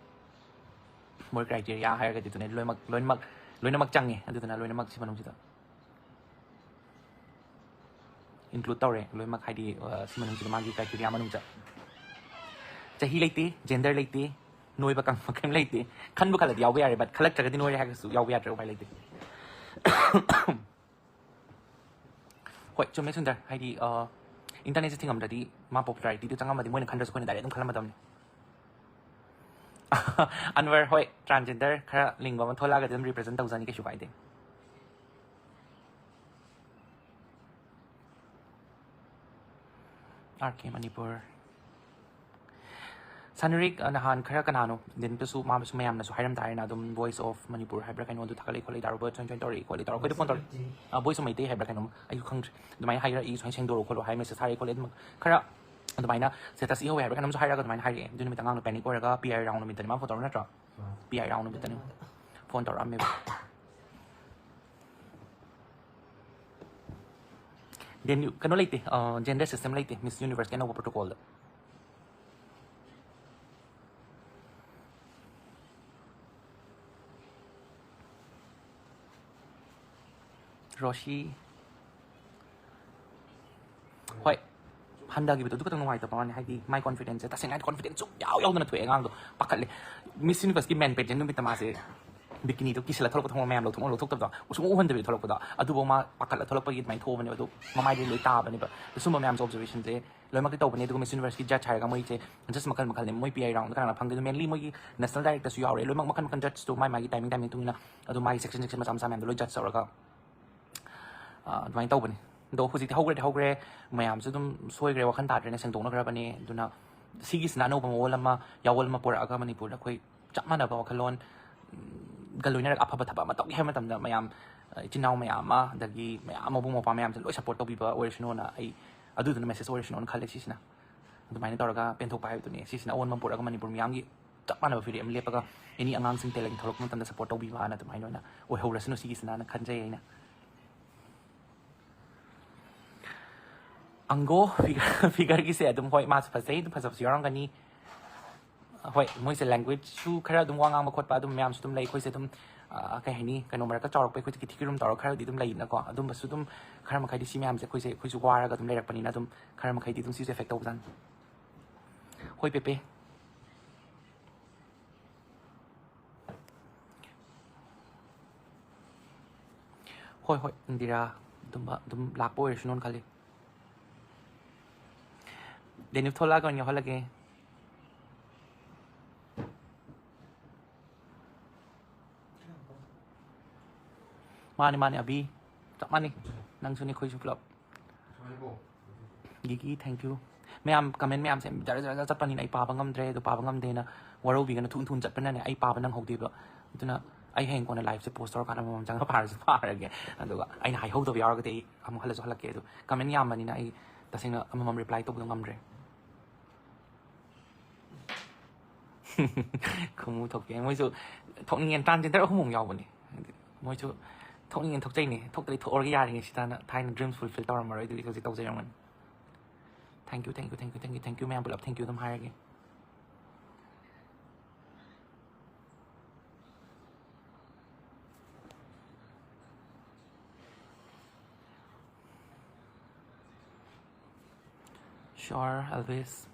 ꯃꯣꯏ criteria ꯍꯥꯏꯔꯒꯗꯤ ꯑꯗꯨꯅꯦ, ꯂꯣꯏꯅꯃꯛ ꯂꯣꯏꯅꯃꯛ ꯂꯣꯏꯅꯃꯛ ꯆꯪꯉꯦ꯫ ꯑꯗꯨꯗꯨꯅ ꯂꯣꯏꯅꯃꯛ ꯁꯤ ꯃꯅꯨꯡꯁꯤꯗ include ꯇꯧꯔꯦ ꯂꯣꯏꯅꯃꯛ, ꯍꯥꯏꯗꯤ ꯑ, ꯁꯤ ꯃꯅꯨꯡꯁꯤꯗ ꯃꯥꯒꯤ criteria ꯃꯅꯨꯡꯗ ꯆꯍꯤ ꯂꯩꯇꯦ, gender ꯂꯩꯇꯦ, ꯅꯣꯏꯕ ꯀꯪꯕ ꯀꯔꯤꯝ ꯂꯩꯇꯦ꯫ ꯈꯟꯕꯨ ꯈꯜꯂꯗꯤ ꯌꯥꯎꯕ ꯌꯥꯔꯦ, but ꯈꯜꯂꯛꯇ꯭ꯔꯒꯗꯤ ꯅꯣꯏꯔꯦ ꯍꯥꯏꯔꯒꯁꯨ ꯌꯥꯎꯕ ꯌꯥꯗ꯭ꯔꯦ, ꯎꯄꯥꯏ ꯂꯩꯇꯦ꯫ ꯍꯣꯏ, ꯆꯨꯝꯃꯦ ꯁꯨꯟꯗꯔ, ꯍꯥꯏꯗꯤ ꯑ, internetꯁꯦ ꯊꯤꯡꯉꯝꯗ꯭ꯔꯗꯤ ꯃꯥ popularityꯗꯣ ꯆꯪꯉꯝꯃꯗꯤ ꯃꯣꯏꯅ ꯈꯟꯗ꯭ꯔꯁꯨ ꯑꯩꯈꯣꯏꯅ direct ꯑꯗꯨꯝ ꯈꯜꯂꯝꯃꯗꯕꯅꯤ꯫ ꯑꯟꯋꯔ, ꯍꯣꯏ, transgender ꯈꯔ ꯂꯤꯡꯕ ꯑꯃ ꯊꯣꯛꯂꯛꯑꯒꯗꯤ ꯑꯗꯨꯝ represent ꯇꯧꯖꯅꯤ, ꯀꯩꯁꯨ ꯀꯥꯏꯗꯦ꯫ ꯑꯥꯔ ꯀꯦ ꯃꯅꯤꯄꯨꯔ꯫ ꯁꯥꯅꯔꯤꯛ, ꯑ, ꯅꯍꯥꯟ ꯈꯔ ꯀꯅꯥꯅꯣ, ꯗꯦꯟꯇꯁꯨ ꯃꯥꯕꯨꯁꯨ ꯃꯌꯥꯝꯅꯁꯨ ꯍꯥꯏꯔꯝ ꯇꯥꯔꯦꯅ, ꯑꯗꯨꯝ Voice of Manipur ꯍꯥꯏꯕ꯭ꯔꯥ ꯀꯩꯅꯣ, ꯑꯗꯨ ꯊꯥꯒꯠꯂꯛꯏ ꯈꯣꯠꯂꯤ, ꯗꯥ ꯔꯣꯕꯔꯠ join join ꯇꯧꯔꯛꯏ ꯈꯣꯠꯂꯤ, ꯇꯧꯔꯛꯄꯩꯗꯤ phone ꯇꯧꯔꯛꯏ꯫ ꯑ, Voice of ꯃꯩꯇꯩ ꯍꯥꯏꯕ꯭ꯔꯥ ꯀꯩꯅꯣꯝ, ꯑꯩꯁꯨ ꯈꯪꯗ꯭ꯔꯦ꯫ ꯑꯗꯨꯃꯥꯏꯅ ꯍꯥꯏꯔꯛꯏ, ꯁꯨꯃꯥꯏꯅ ꯁꯦꯡꯗꯣꯔꯛꯎ ꯈꯣꯠꯂꯣ ꯍꯥꯏ, message ꯊꯥꯔꯛꯏ ꯈꯣꯠꯂꯤ, ꯑꯗꯨꯝ ꯈꯔ ꯑꯗꯨꯃꯥꯏꯅ status ꯏꯍꯧꯋꯦ ꯍꯥꯏꯕ꯭ꯔꯥ ꯀꯩꯅꯣꯝꯁꯨ ꯍꯥꯏꯔꯒ ꯑꯗꯨꯃꯥꯏꯅ ꯍꯥꯏꯔꯛꯑꯦ꯫ ꯑꯗꯨ ꯅꯨꯃꯤꯠꯇ ꯑꯉꯥꯡꯗꯣ panic ꯑꯣꯏꯔꯒ P I round ꯅꯨꯃꯤꯠꯇꯅꯤ ꯃꯥ phone ꯇꯧꯔꯛꯑꯝ ꯅꯠꯇ꯭ꯔꯣ? P I round ꯅꯨꯃꯤꯠꯇꯅꯤ phone ꯇꯧꯔꯛꯑꯝꯃꯦꯕ꯫ ꯗꯦꯟ ꯀꯩꯅꯣ ꯂꯩꯇꯦ, ꯑ, gender system ꯂꯩꯇꯦ Miss Universeꯀꯤ ꯑꯅꯧꯕ protocolꯗ꯫ ꯔꯣꯁꯤ꯫ ꯍꯣꯏ, ꯍꯟꯊꯈꯤꯕꯗꯣ ꯑꯗꯨ ꯈꯛꯇꯪ ꯅꯨꯡꯉꯥꯏꯇꯕ ꯋꯥꯅꯤ, ꯍꯥꯏꯗꯤ ꯃꯥꯏ confidenceꯁꯦ, ꯇꯁꯦꯡꯅ ꯍꯥꯏꯗꯤ confidence ꯁꯨꯡꯌꯥꯎ ꯌꯥꯎꯗꯅ ꯊꯣꯛꯑꯦ ꯑꯉꯥꯡꯗꯣ꯫ ꯄꯥꯈꯠꯂꯦ꯫ Miss Universeꯀꯤ main pageant ꯅꯨꯃꯤꯠꯇ ꯃꯥꯁꯦ bikiniꯗꯣ ꯀꯤꯁꯜꯂ ꯊꯣꯛꯂꯛꯄꯗꯣ, ꯃꯌꯥꯝ ꯂꯧꯊꯣꯛꯅ ꯂꯧꯊꯣꯛꯇꯕꯗꯣ, ꯁꯨꯡꯎ ꯎꯍꯟꯗꯕꯤꯗ ꯊꯣꯛꯂꯛꯄꯗꯣ, ꯑꯗꯨꯐꯥꯎ ꯃꯥ ꯄꯥꯈꯠꯂ ꯊꯣꯛꯂꯛꯄꯒꯤ ꯑꯗꯨꯃꯥꯏꯅ ꯊꯣꯛꯑꯕꯅꯦꯕ꯫ ꯑꯗꯣ ꯃꯃꯥꯏꯗ ꯂꯣꯏ ꯇꯥꯕꯅꯦꯕ꯫ ꯑꯗꯣ ꯁꯨꯝꯕ ꯃꯌꯥꯝꯁꯦ observationꯁꯦ ꯂꯣꯏꯅꯃꯛꯇꯤ ꯇꯧꯕꯅꯦ꯫ ꯑꯗꯨꯒ Miss Universeꯀꯤ judge ꯍꯥꯏꯔꯒ ꯃꯣꯏꯁꯦ just ꯃꯈꯜ ꯃꯈꯜꯅꯦ, ꯃꯣꯏ P I roundꯗ ꯀꯅꯥꯅ ꯐꯪꯒꯦ, ꯑꯗꯣ mainly ꯃꯣꯏꯒꯤ national directorꯁꯨ ꯌꯥꯎꯔꯦ, ꯂꯣꯏꯅꯃꯛ ꯃꯈꯜ ꯃꯈꯜ judgeꯇꯣ ꯃꯥꯏ ꯃꯥꯒꯤ timing timing ꯃꯇꯨꯡ ꯏꯟꯅ, ꯑꯗꯨ ꯃꯥꯒꯤ section section ꯃꯆꯥ ꯃꯆꯥ ꯃꯌꯥꯝꯗꯣ ꯂꯣꯏ judge ꯇꯧꯔꯒ ꯑ, ꯑꯗꯨꯃꯥꯏꯅ ꯇꯧꯕꯅꯤ꯫ ꯑꯗꯣ ꯍꯧꯖꯤꯛꯇꯤ ꯍꯧꯈ꯭ꯔꯗꯤ ꯍꯧꯈ꯭ꯔꯦ, ꯃꯌꯥꯝꯁꯨ ꯑꯗꯨꯝ ꯁꯣꯏꯈ꯭ꯔꯦ, ꯋꯥꯈꯜ ꯇꯥꯗ꯭ꯔꯦꯅ ꯁꯦꯡꯗꯣꯛꯅꯈ꯭ꯔꯕꯅꯤ꯫ ꯑꯗꯨꯅ ꯁꯤꯒꯤꯁꯤꯅ ꯑꯅꯧꯕ ꯃꯑꯣꯜ ꯑꯃ, ꯌꯥꯑꯣꯜ ꯑꯃ ꯄꯨꯔꯛꯑꯒ ꯃꯅꯤꯄꯨꯔꯗ ꯑꯩꯈꯣꯏ ꯆꯞ ꯃꯥꯟꯅꯕ ꯋꯥꯈꯜꯂꯣꯟ, ꯎꯝ, ꯒ ꯂꯣꯏꯅꯔꯒ ꯑꯐꯕ ꯊꯕꯛ ꯑꯃ ꯇꯧꯒꯦ ꯍꯥꯏꯕ ꯃꯇꯝꯗ ꯃꯌꯥꯝ, ꯑ, ꯏꯆꯤꯟ ꯏꯅꯥꯎ ꯃꯌꯥꯝ ꯑꯃ, ꯑꯗꯒꯤ ꯃꯌꯥꯝ ꯃꯕꯨꯡ ꯃꯧꯄ꯭ꯋꯥ ꯃꯌꯥꯝꯁꯦ ꯂꯣꯏ support ꯇꯧꯕꯤꯕ ꯑꯣꯏꯔꯁꯅꯨꯅ ꯑꯩ ꯑꯗꯨꯗꯨꯅ message ꯑꯣꯏꯔꯁꯅꯨꯅ ꯈꯜꯂꯦ ꯁꯤꯁꯤꯅ꯫ ꯑꯗꯨꯃꯥꯏꯅ ꯇꯧꯔꯒ ꯄꯦꯟꯊꯣꯛꯄ ꯍꯥꯏꯕꯗꯨꯅꯤ꯫ ꯁꯤꯁꯤꯅ ꯑꯑꯣꯟꯕ ꯑꯃ ꯄꯨꯔꯛꯑꯒ ꯃꯅꯤꯄꯨꯔ ꯃꯤꯌꯥꯝꯒꯤ ꯆꯞ ꯃꯥꯟꯅꯕ ꯐꯤꯔꯦꯞ ꯑꯃ ꯂꯦꯞꯄꯒ ꯑꯦꯅꯤ ꯑꯉꯥꯡꯁꯤꯡ ꯇꯦꯂꯦꯟ ꯊꯣꯛꯂꯛꯄ ꯃꯇꯝꯗ ꯁꯄꯣꯔꯠ ꯇꯧꯕꯤꯕ ꯍꯥꯏꯅ ꯑꯗꯨꯃꯥꯏꯅ ꯑꯣꯏꯅ ꯑꯣꯏꯍꯧꯔꯁꯅꯨ ꯁꯤꯒꯤꯁꯤꯅꯅ ꯈꯟꯖꯩ ꯑꯩꯅ꯫ ꯑꯪꯒꯣ ꯐꯤꯒꯔ ꯐꯤꯒꯔꯒꯤꯁꯦ ꯑꯗꯨꯝ ꯍꯣꯏ ꯃꯥꯁꯨ ꯐꯖꯩ, ꯑꯗꯨꯝ ꯐꯖꯕꯁꯨ ꯌꯥꯎꯔꯝꯒꯅꯤ꯫ ꯍꯣꯏ, ꯃꯣꯏꯁꯦ ꯂꯦꯡꯒ꯭ꯋꯦꯖꯁꯨ ꯈꯔ ꯑꯗꯨꯝ ꯋꯥ ꯉꯥꯡꯕ ꯈꯣꯠꯄ ꯑꯗꯨꯝ ꯃꯌꯥꯝꯁꯨ ꯑꯗꯨꯝ ꯂꯩ꯫ ꯑꯩꯈꯣꯏꯁꯦ ꯑꯗꯨꯝ ꯑ, ꯀꯩ ꯍꯥꯏꯅꯤ, ꯀꯩꯅꯣ ꯃꯔꯛꯇ ꯆꯥꯎꯔꯛꯄ ꯑꯩꯈꯣꯏꯁꯦ ꯀꯤꯊꯤ ꯀꯤꯔꯨꯝ ꯇꯧꯔꯒ ꯈꯔꯗꯤ ꯑꯗꯨꯝ ꯂꯩꯗꯅꯀꯣ꯫ ꯑꯗꯨꯝꯕꯁꯨ ꯑꯗꯨꯝ ꯈꯔ ꯃꯈꯩꯗꯤ ꯁꯤ ꯃꯌꯥꯝꯁꯦ ꯑꯩꯈꯣꯏꯁꯦ ꯑꯩꯈꯣꯏꯁꯨ ꯋꯥꯔꯒ ꯑꯗꯨꯝ ꯂꯩꯔꯛꯄꯅꯤꯅ ꯑꯗꯨꯝ ꯈꯔ ꯃꯈꯩꯗꯤ ꯑꯗꯨꯝ ꯁꯤꯁꯦ ꯑꯦꯐꯦꯛ ꯇꯧꯕꯖꯥꯠꯅꯤ꯫ ꯍꯣꯏ ꯄꯦꯄꯦ꯫ ꯍꯣꯏ ꯍꯣꯏ ꯏꯟꯗꯤꯔꯥ, ꯑꯗꯨꯝꯕ ꯑꯗꯨꯝ ꯂꯥꯛꯄ ꯑꯣꯏꯔꯁꯅꯨꯅ ꯈꯜꯂꯤ꯫ ꯗꯦꯅꯤꯞ ꯊꯣꯛꯂꯛꯑꯒ ꯑꯣꯏꯅ ꯌꯥꯎꯍꯜꯂꯒꯦ꯫ ꯃꯥꯅꯤ ꯃꯥꯅꯤ ꯑꯕꯤ, ꯆꯞ ꯃꯥꯟꯅꯩ꯫ ꯅꯪꯁꯨꯅꯤ ꯑꯩꯈꯣꯏꯁꯨ ꯄꯨꯂꯞ꯫ ꯒꯤꯒꯤ thank you꯫ ꯃꯌꯥꯝ ꯀꯃꯦꯟ ꯃꯌꯥꯝꯁꯦ ꯖꯔ ꯖꯔ ꯖꯔ ꯆꯠꯄꯅꯤꯅ ꯑꯩ ꯄꯥꯕ ꯉꯝꯗ꯭ꯔꯦ꯫ ꯑꯗꯨ ꯄꯥꯕ ꯉꯝꯗꯦꯅ ꯋꯥꯔꯧꯕꯤꯒꯅꯨ, ꯊꯨꯅ ꯊꯨꯅ ꯆꯠꯄꯅꯅꯦ ꯑꯩ ꯄꯥꯕ ꯅꯪꯍꯧꯗꯦꯕ꯫ ꯑꯗꯨꯅ ꯑꯩ ꯍꯌꯦꯡ ꯀꯣꯟꯅ ꯂꯥꯏꯐꯁꯦ ꯄꯣꯁ ꯇꯧꯔꯀꯥꯟꯗ ꯑꯃꯃꯝ ꯆꯪꯉ ꯄꯥꯔꯁꯨ ꯄꯥꯔꯒꯦ꯫ ꯑꯗꯨꯒ ꯑꯩꯅ ꯍꯥꯏꯍꯧꯗꯕ ꯌꯥꯎꯔꯒꯗꯤ ꯑꯩ ꯑꯃꯨꯛ ꯍꯜꯂꯁꯨ ꯍꯜꯂꯛꯀꯦ꯫ ꯑꯗꯨ ꯀꯃꯦꯟ ꯌꯥꯝꯕꯅꯤꯅ ꯑꯩ ꯇꯁꯦꯡꯅ ꯑꯃꯃꯝ ꯔꯤꯄ꯭ꯂꯥꯏ ꯇꯧꯕꯗꯣ ꯉꯝꯗ꯭ꯔꯦ꯫ ꯈꯨꯝꯃꯨ ꯊꯣꯛꯀꯦ꯫ ꯃꯣꯏꯁꯨ ꯊꯣꯛꯅꯤꯡꯉꯦꯅ ꯇ꯭ꯔꯥꯟꯖꯦꯟꯗꯔ ꯑꯍꯨꯝꯃꯨꯛ ꯌꯥꯎꯕꯅꯦ꯫ ꯍꯥꯏꯗꯤ ꯃꯣꯏꯁꯨ ꯊꯣꯛꯅꯤꯡꯉꯦꯅ ꯊꯣꯛꯆꯩꯅꯦ꯫ ꯊꯣꯛꯇ꯭ꯔꯗꯤ ꯊꯣꯛꯑꯔꯒꯦ ꯌꯥꯔꯤꯉꯩ ꯁꯤꯗꯅ ꯊꯥꯏꯅ ꯗ꯭ꯔꯤꯝꯁ ꯐꯨꯜꯐꯤꯜ ꯇꯧꯔꯝꯃꯔꯣꯏ꯫ ꯑꯗꯨꯒꯤ ꯍꯧꯖꯤꯛ ꯇꯧꯖꯔꯝꯒꯅꯤ꯫ Thank you, thank you, thank you, thank you, thank you ꯃꯌꯥꯝ ꯄꯨꯂꯞ thank you ꯑꯗꯨꯝ ꯍꯥꯏꯔꯒꯦ꯫ Sure, always.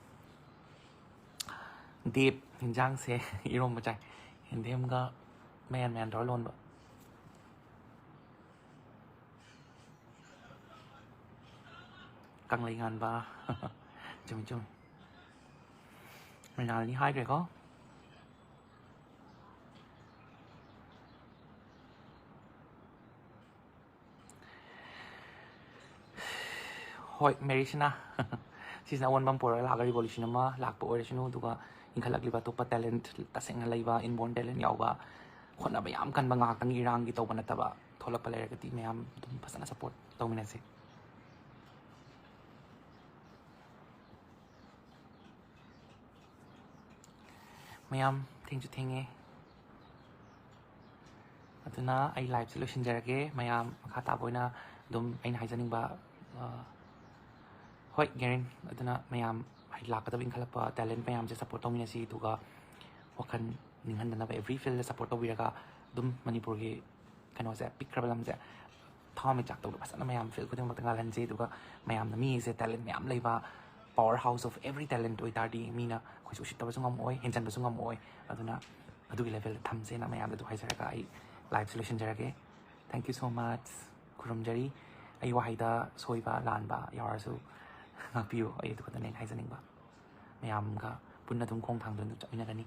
ꯗꯦꯞ ꯌꯦꯟꯖꯥꯡꯁꯦ ꯏꯔꯣꯝꯕ ꯆꯥꯏ꯫ ꯌꯦꯟꯗꯦꯝꯒ ꯃꯌꯥꯟ ꯃꯌꯥꯟ ꯇꯧꯔ ꯂꯣꯟꯕ꯫ ꯀꯪꯂꯩ ꯉꯥꯟꯕ꯫ ꯆꯨꯝꯃꯤ, ꯆꯨꯝꯃꯤ꯫ ꯃ꯭ꯔꯤꯅꯥꯂꯤꯅꯤ ꯍꯥꯏꯈ꯭ꯔꯦꯀꯣ꯫ ꯍꯣꯏ, ꯃꯦꯔꯤꯁꯤꯅ ꯁꯤꯁꯤꯅ ꯑꯑꯣꯟꯕ ꯑꯃ ꯄꯨꯔꯒ ꯂꯥꯛꯑꯒ revolution ꯑꯃ ꯂꯥꯛꯄ ꯑꯣꯏꯔꯁꯅꯨ꯫ ꯑꯗꯨꯒ ꯏꯟꯈꯠꯂꯛꯂꯤꯕ ꯑꯇꯣꯞꯄ talent, ꯇꯁꯦꯡꯅ ꯂꯩꯕ inborn talent ꯌꯥꯎꯕ, ꯍꯣꯠꯅꯕ ꯌꯥꯝ ꯀꯟꯕ, ꯉꯥꯏꯍꯥꯛꯇꯪꯒꯤ ꯏꯔꯥꯡꯒꯤ ꯇꯧꯕ ꯅꯠꯇꯕ, ꯊꯣꯛꯂꯛꯄ ꯂꯩꯔꯒꯗꯤ ꯃꯌꯥꯝ ꯑꯗꯨꯝ ꯐꯖꯅ support ꯇꯧꯃꯤꯟꯅꯁꯤ꯫ ꯃꯌꯥꯝ, ꯊꯦꯡꯁꯨ ꯊꯦꯡꯉꯦ, ꯑꯗꯨꯅ ꯑꯩ liveꯁꯦ ꯂꯣꯏꯁꯤꯟꯖꯔꯒꯦ꯫ ꯃꯌꯥꯝ, ꯃꯈꯥ ꯇꯥꯕ ꯑꯣꯏꯅ ꯑꯗꯨꯝ ꯑꯩꯅ ꯍꯥꯏꯖꯅꯤꯡꯕ, ꯑ, ꯍꯣꯏ, ꯒꯦꯔꯤꯟ, ꯑꯗꯨꯅ ꯃꯌꯥꯝ, ꯍꯥꯏꯗꯤ, ꯂꯥꯛꯀꯗꯕ ꯏꯟꯈꯠꯂꯛꯄ talent ꯃꯌꯥꯝꯁꯦ support ꯇꯧꯃꯤꯟꯅꯁꯤ, ꯑꯗꯨꯒ ꯋꯥꯈꯜ ꯅꯤꯡꯍꯟꯗꯅꯕ every fieldꯗ support ꯇꯧꯕꯤꯔꯒ ꯑꯗꯨꯝ ꯃꯅꯤꯄꯨꯔꯒꯤ ꯀꯩꯅꯣꯁꯦ, ꯄꯤꯛꯈ꯭ꯔꯕ ꯂꯝꯁꯦ ꯊꯋꯥꯟꯃꯤꯆꯥꯛ ꯇꯧꯗ ꯐꯖꯅ ꯃꯌꯥꯝ field ꯈꯨꯗꯤꯡꯃꯛꯇ ꯉꯥꯜꯍꯟꯁꯤ꯫ ꯑꯗꯨꯒ ꯃꯌꯥꯝꯅ, ꯃꯤꯁꯦ talent ꯃꯌꯥꯝ ꯂꯩꯕ, power house of every talent ꯑꯣꯏꯇꯥꯔꯗꯤ ꯃꯤꯅ ꯑꯩꯈꯣꯏꯁꯦ ꯎꯁꯤꯠꯇꯕꯁꯨ ꯉꯝꯃꯣꯏ, ꯍꯦꯟꯖꯟꯕꯁꯨ ꯉꯝꯃꯣꯏ꯫ ꯑꯗꯨꯅ ꯑꯗꯨꯒꯤ levelꯗ ꯊꯝꯁꯦꯅ ꯃꯌꯥꯝꯗ ꯑꯗꯨ ꯍꯥꯏꯖꯔꯒ ꯑꯩ liveꯁꯦ ꯂꯣꯏꯁꯤꯟꯖꯔꯒꯦ꯫ Thank you so much꯫ ꯈꯨꯔꯨꯝꯖꯔꯤ꯫ ꯑꯩ ꯋꯥꯍꯩꯗ ꯁꯣꯏꯕ ꯂꯥꯟꯕ ꯌꯥꯎꯔꯁꯨ ꯉꯥꯛꯄꯤꯌꯨ꯫ ꯑꯩ ꯑꯗꯨ ꯈꯛꯇꯅꯦ ꯑꯩꯅ ꯍꯥꯏꯖꯅꯤꯡꯕ꯫ ꯃꯌꯥꯝꯒ ꯄꯨꯟꯅ ꯑꯗꯨꯝ ꯈꯣꯡ ꯊꯥꯡꯗꯨꯅ ꯑꯗꯨꯝ ꯆꯠꯃꯤꯟꯅꯒꯅꯤ꯫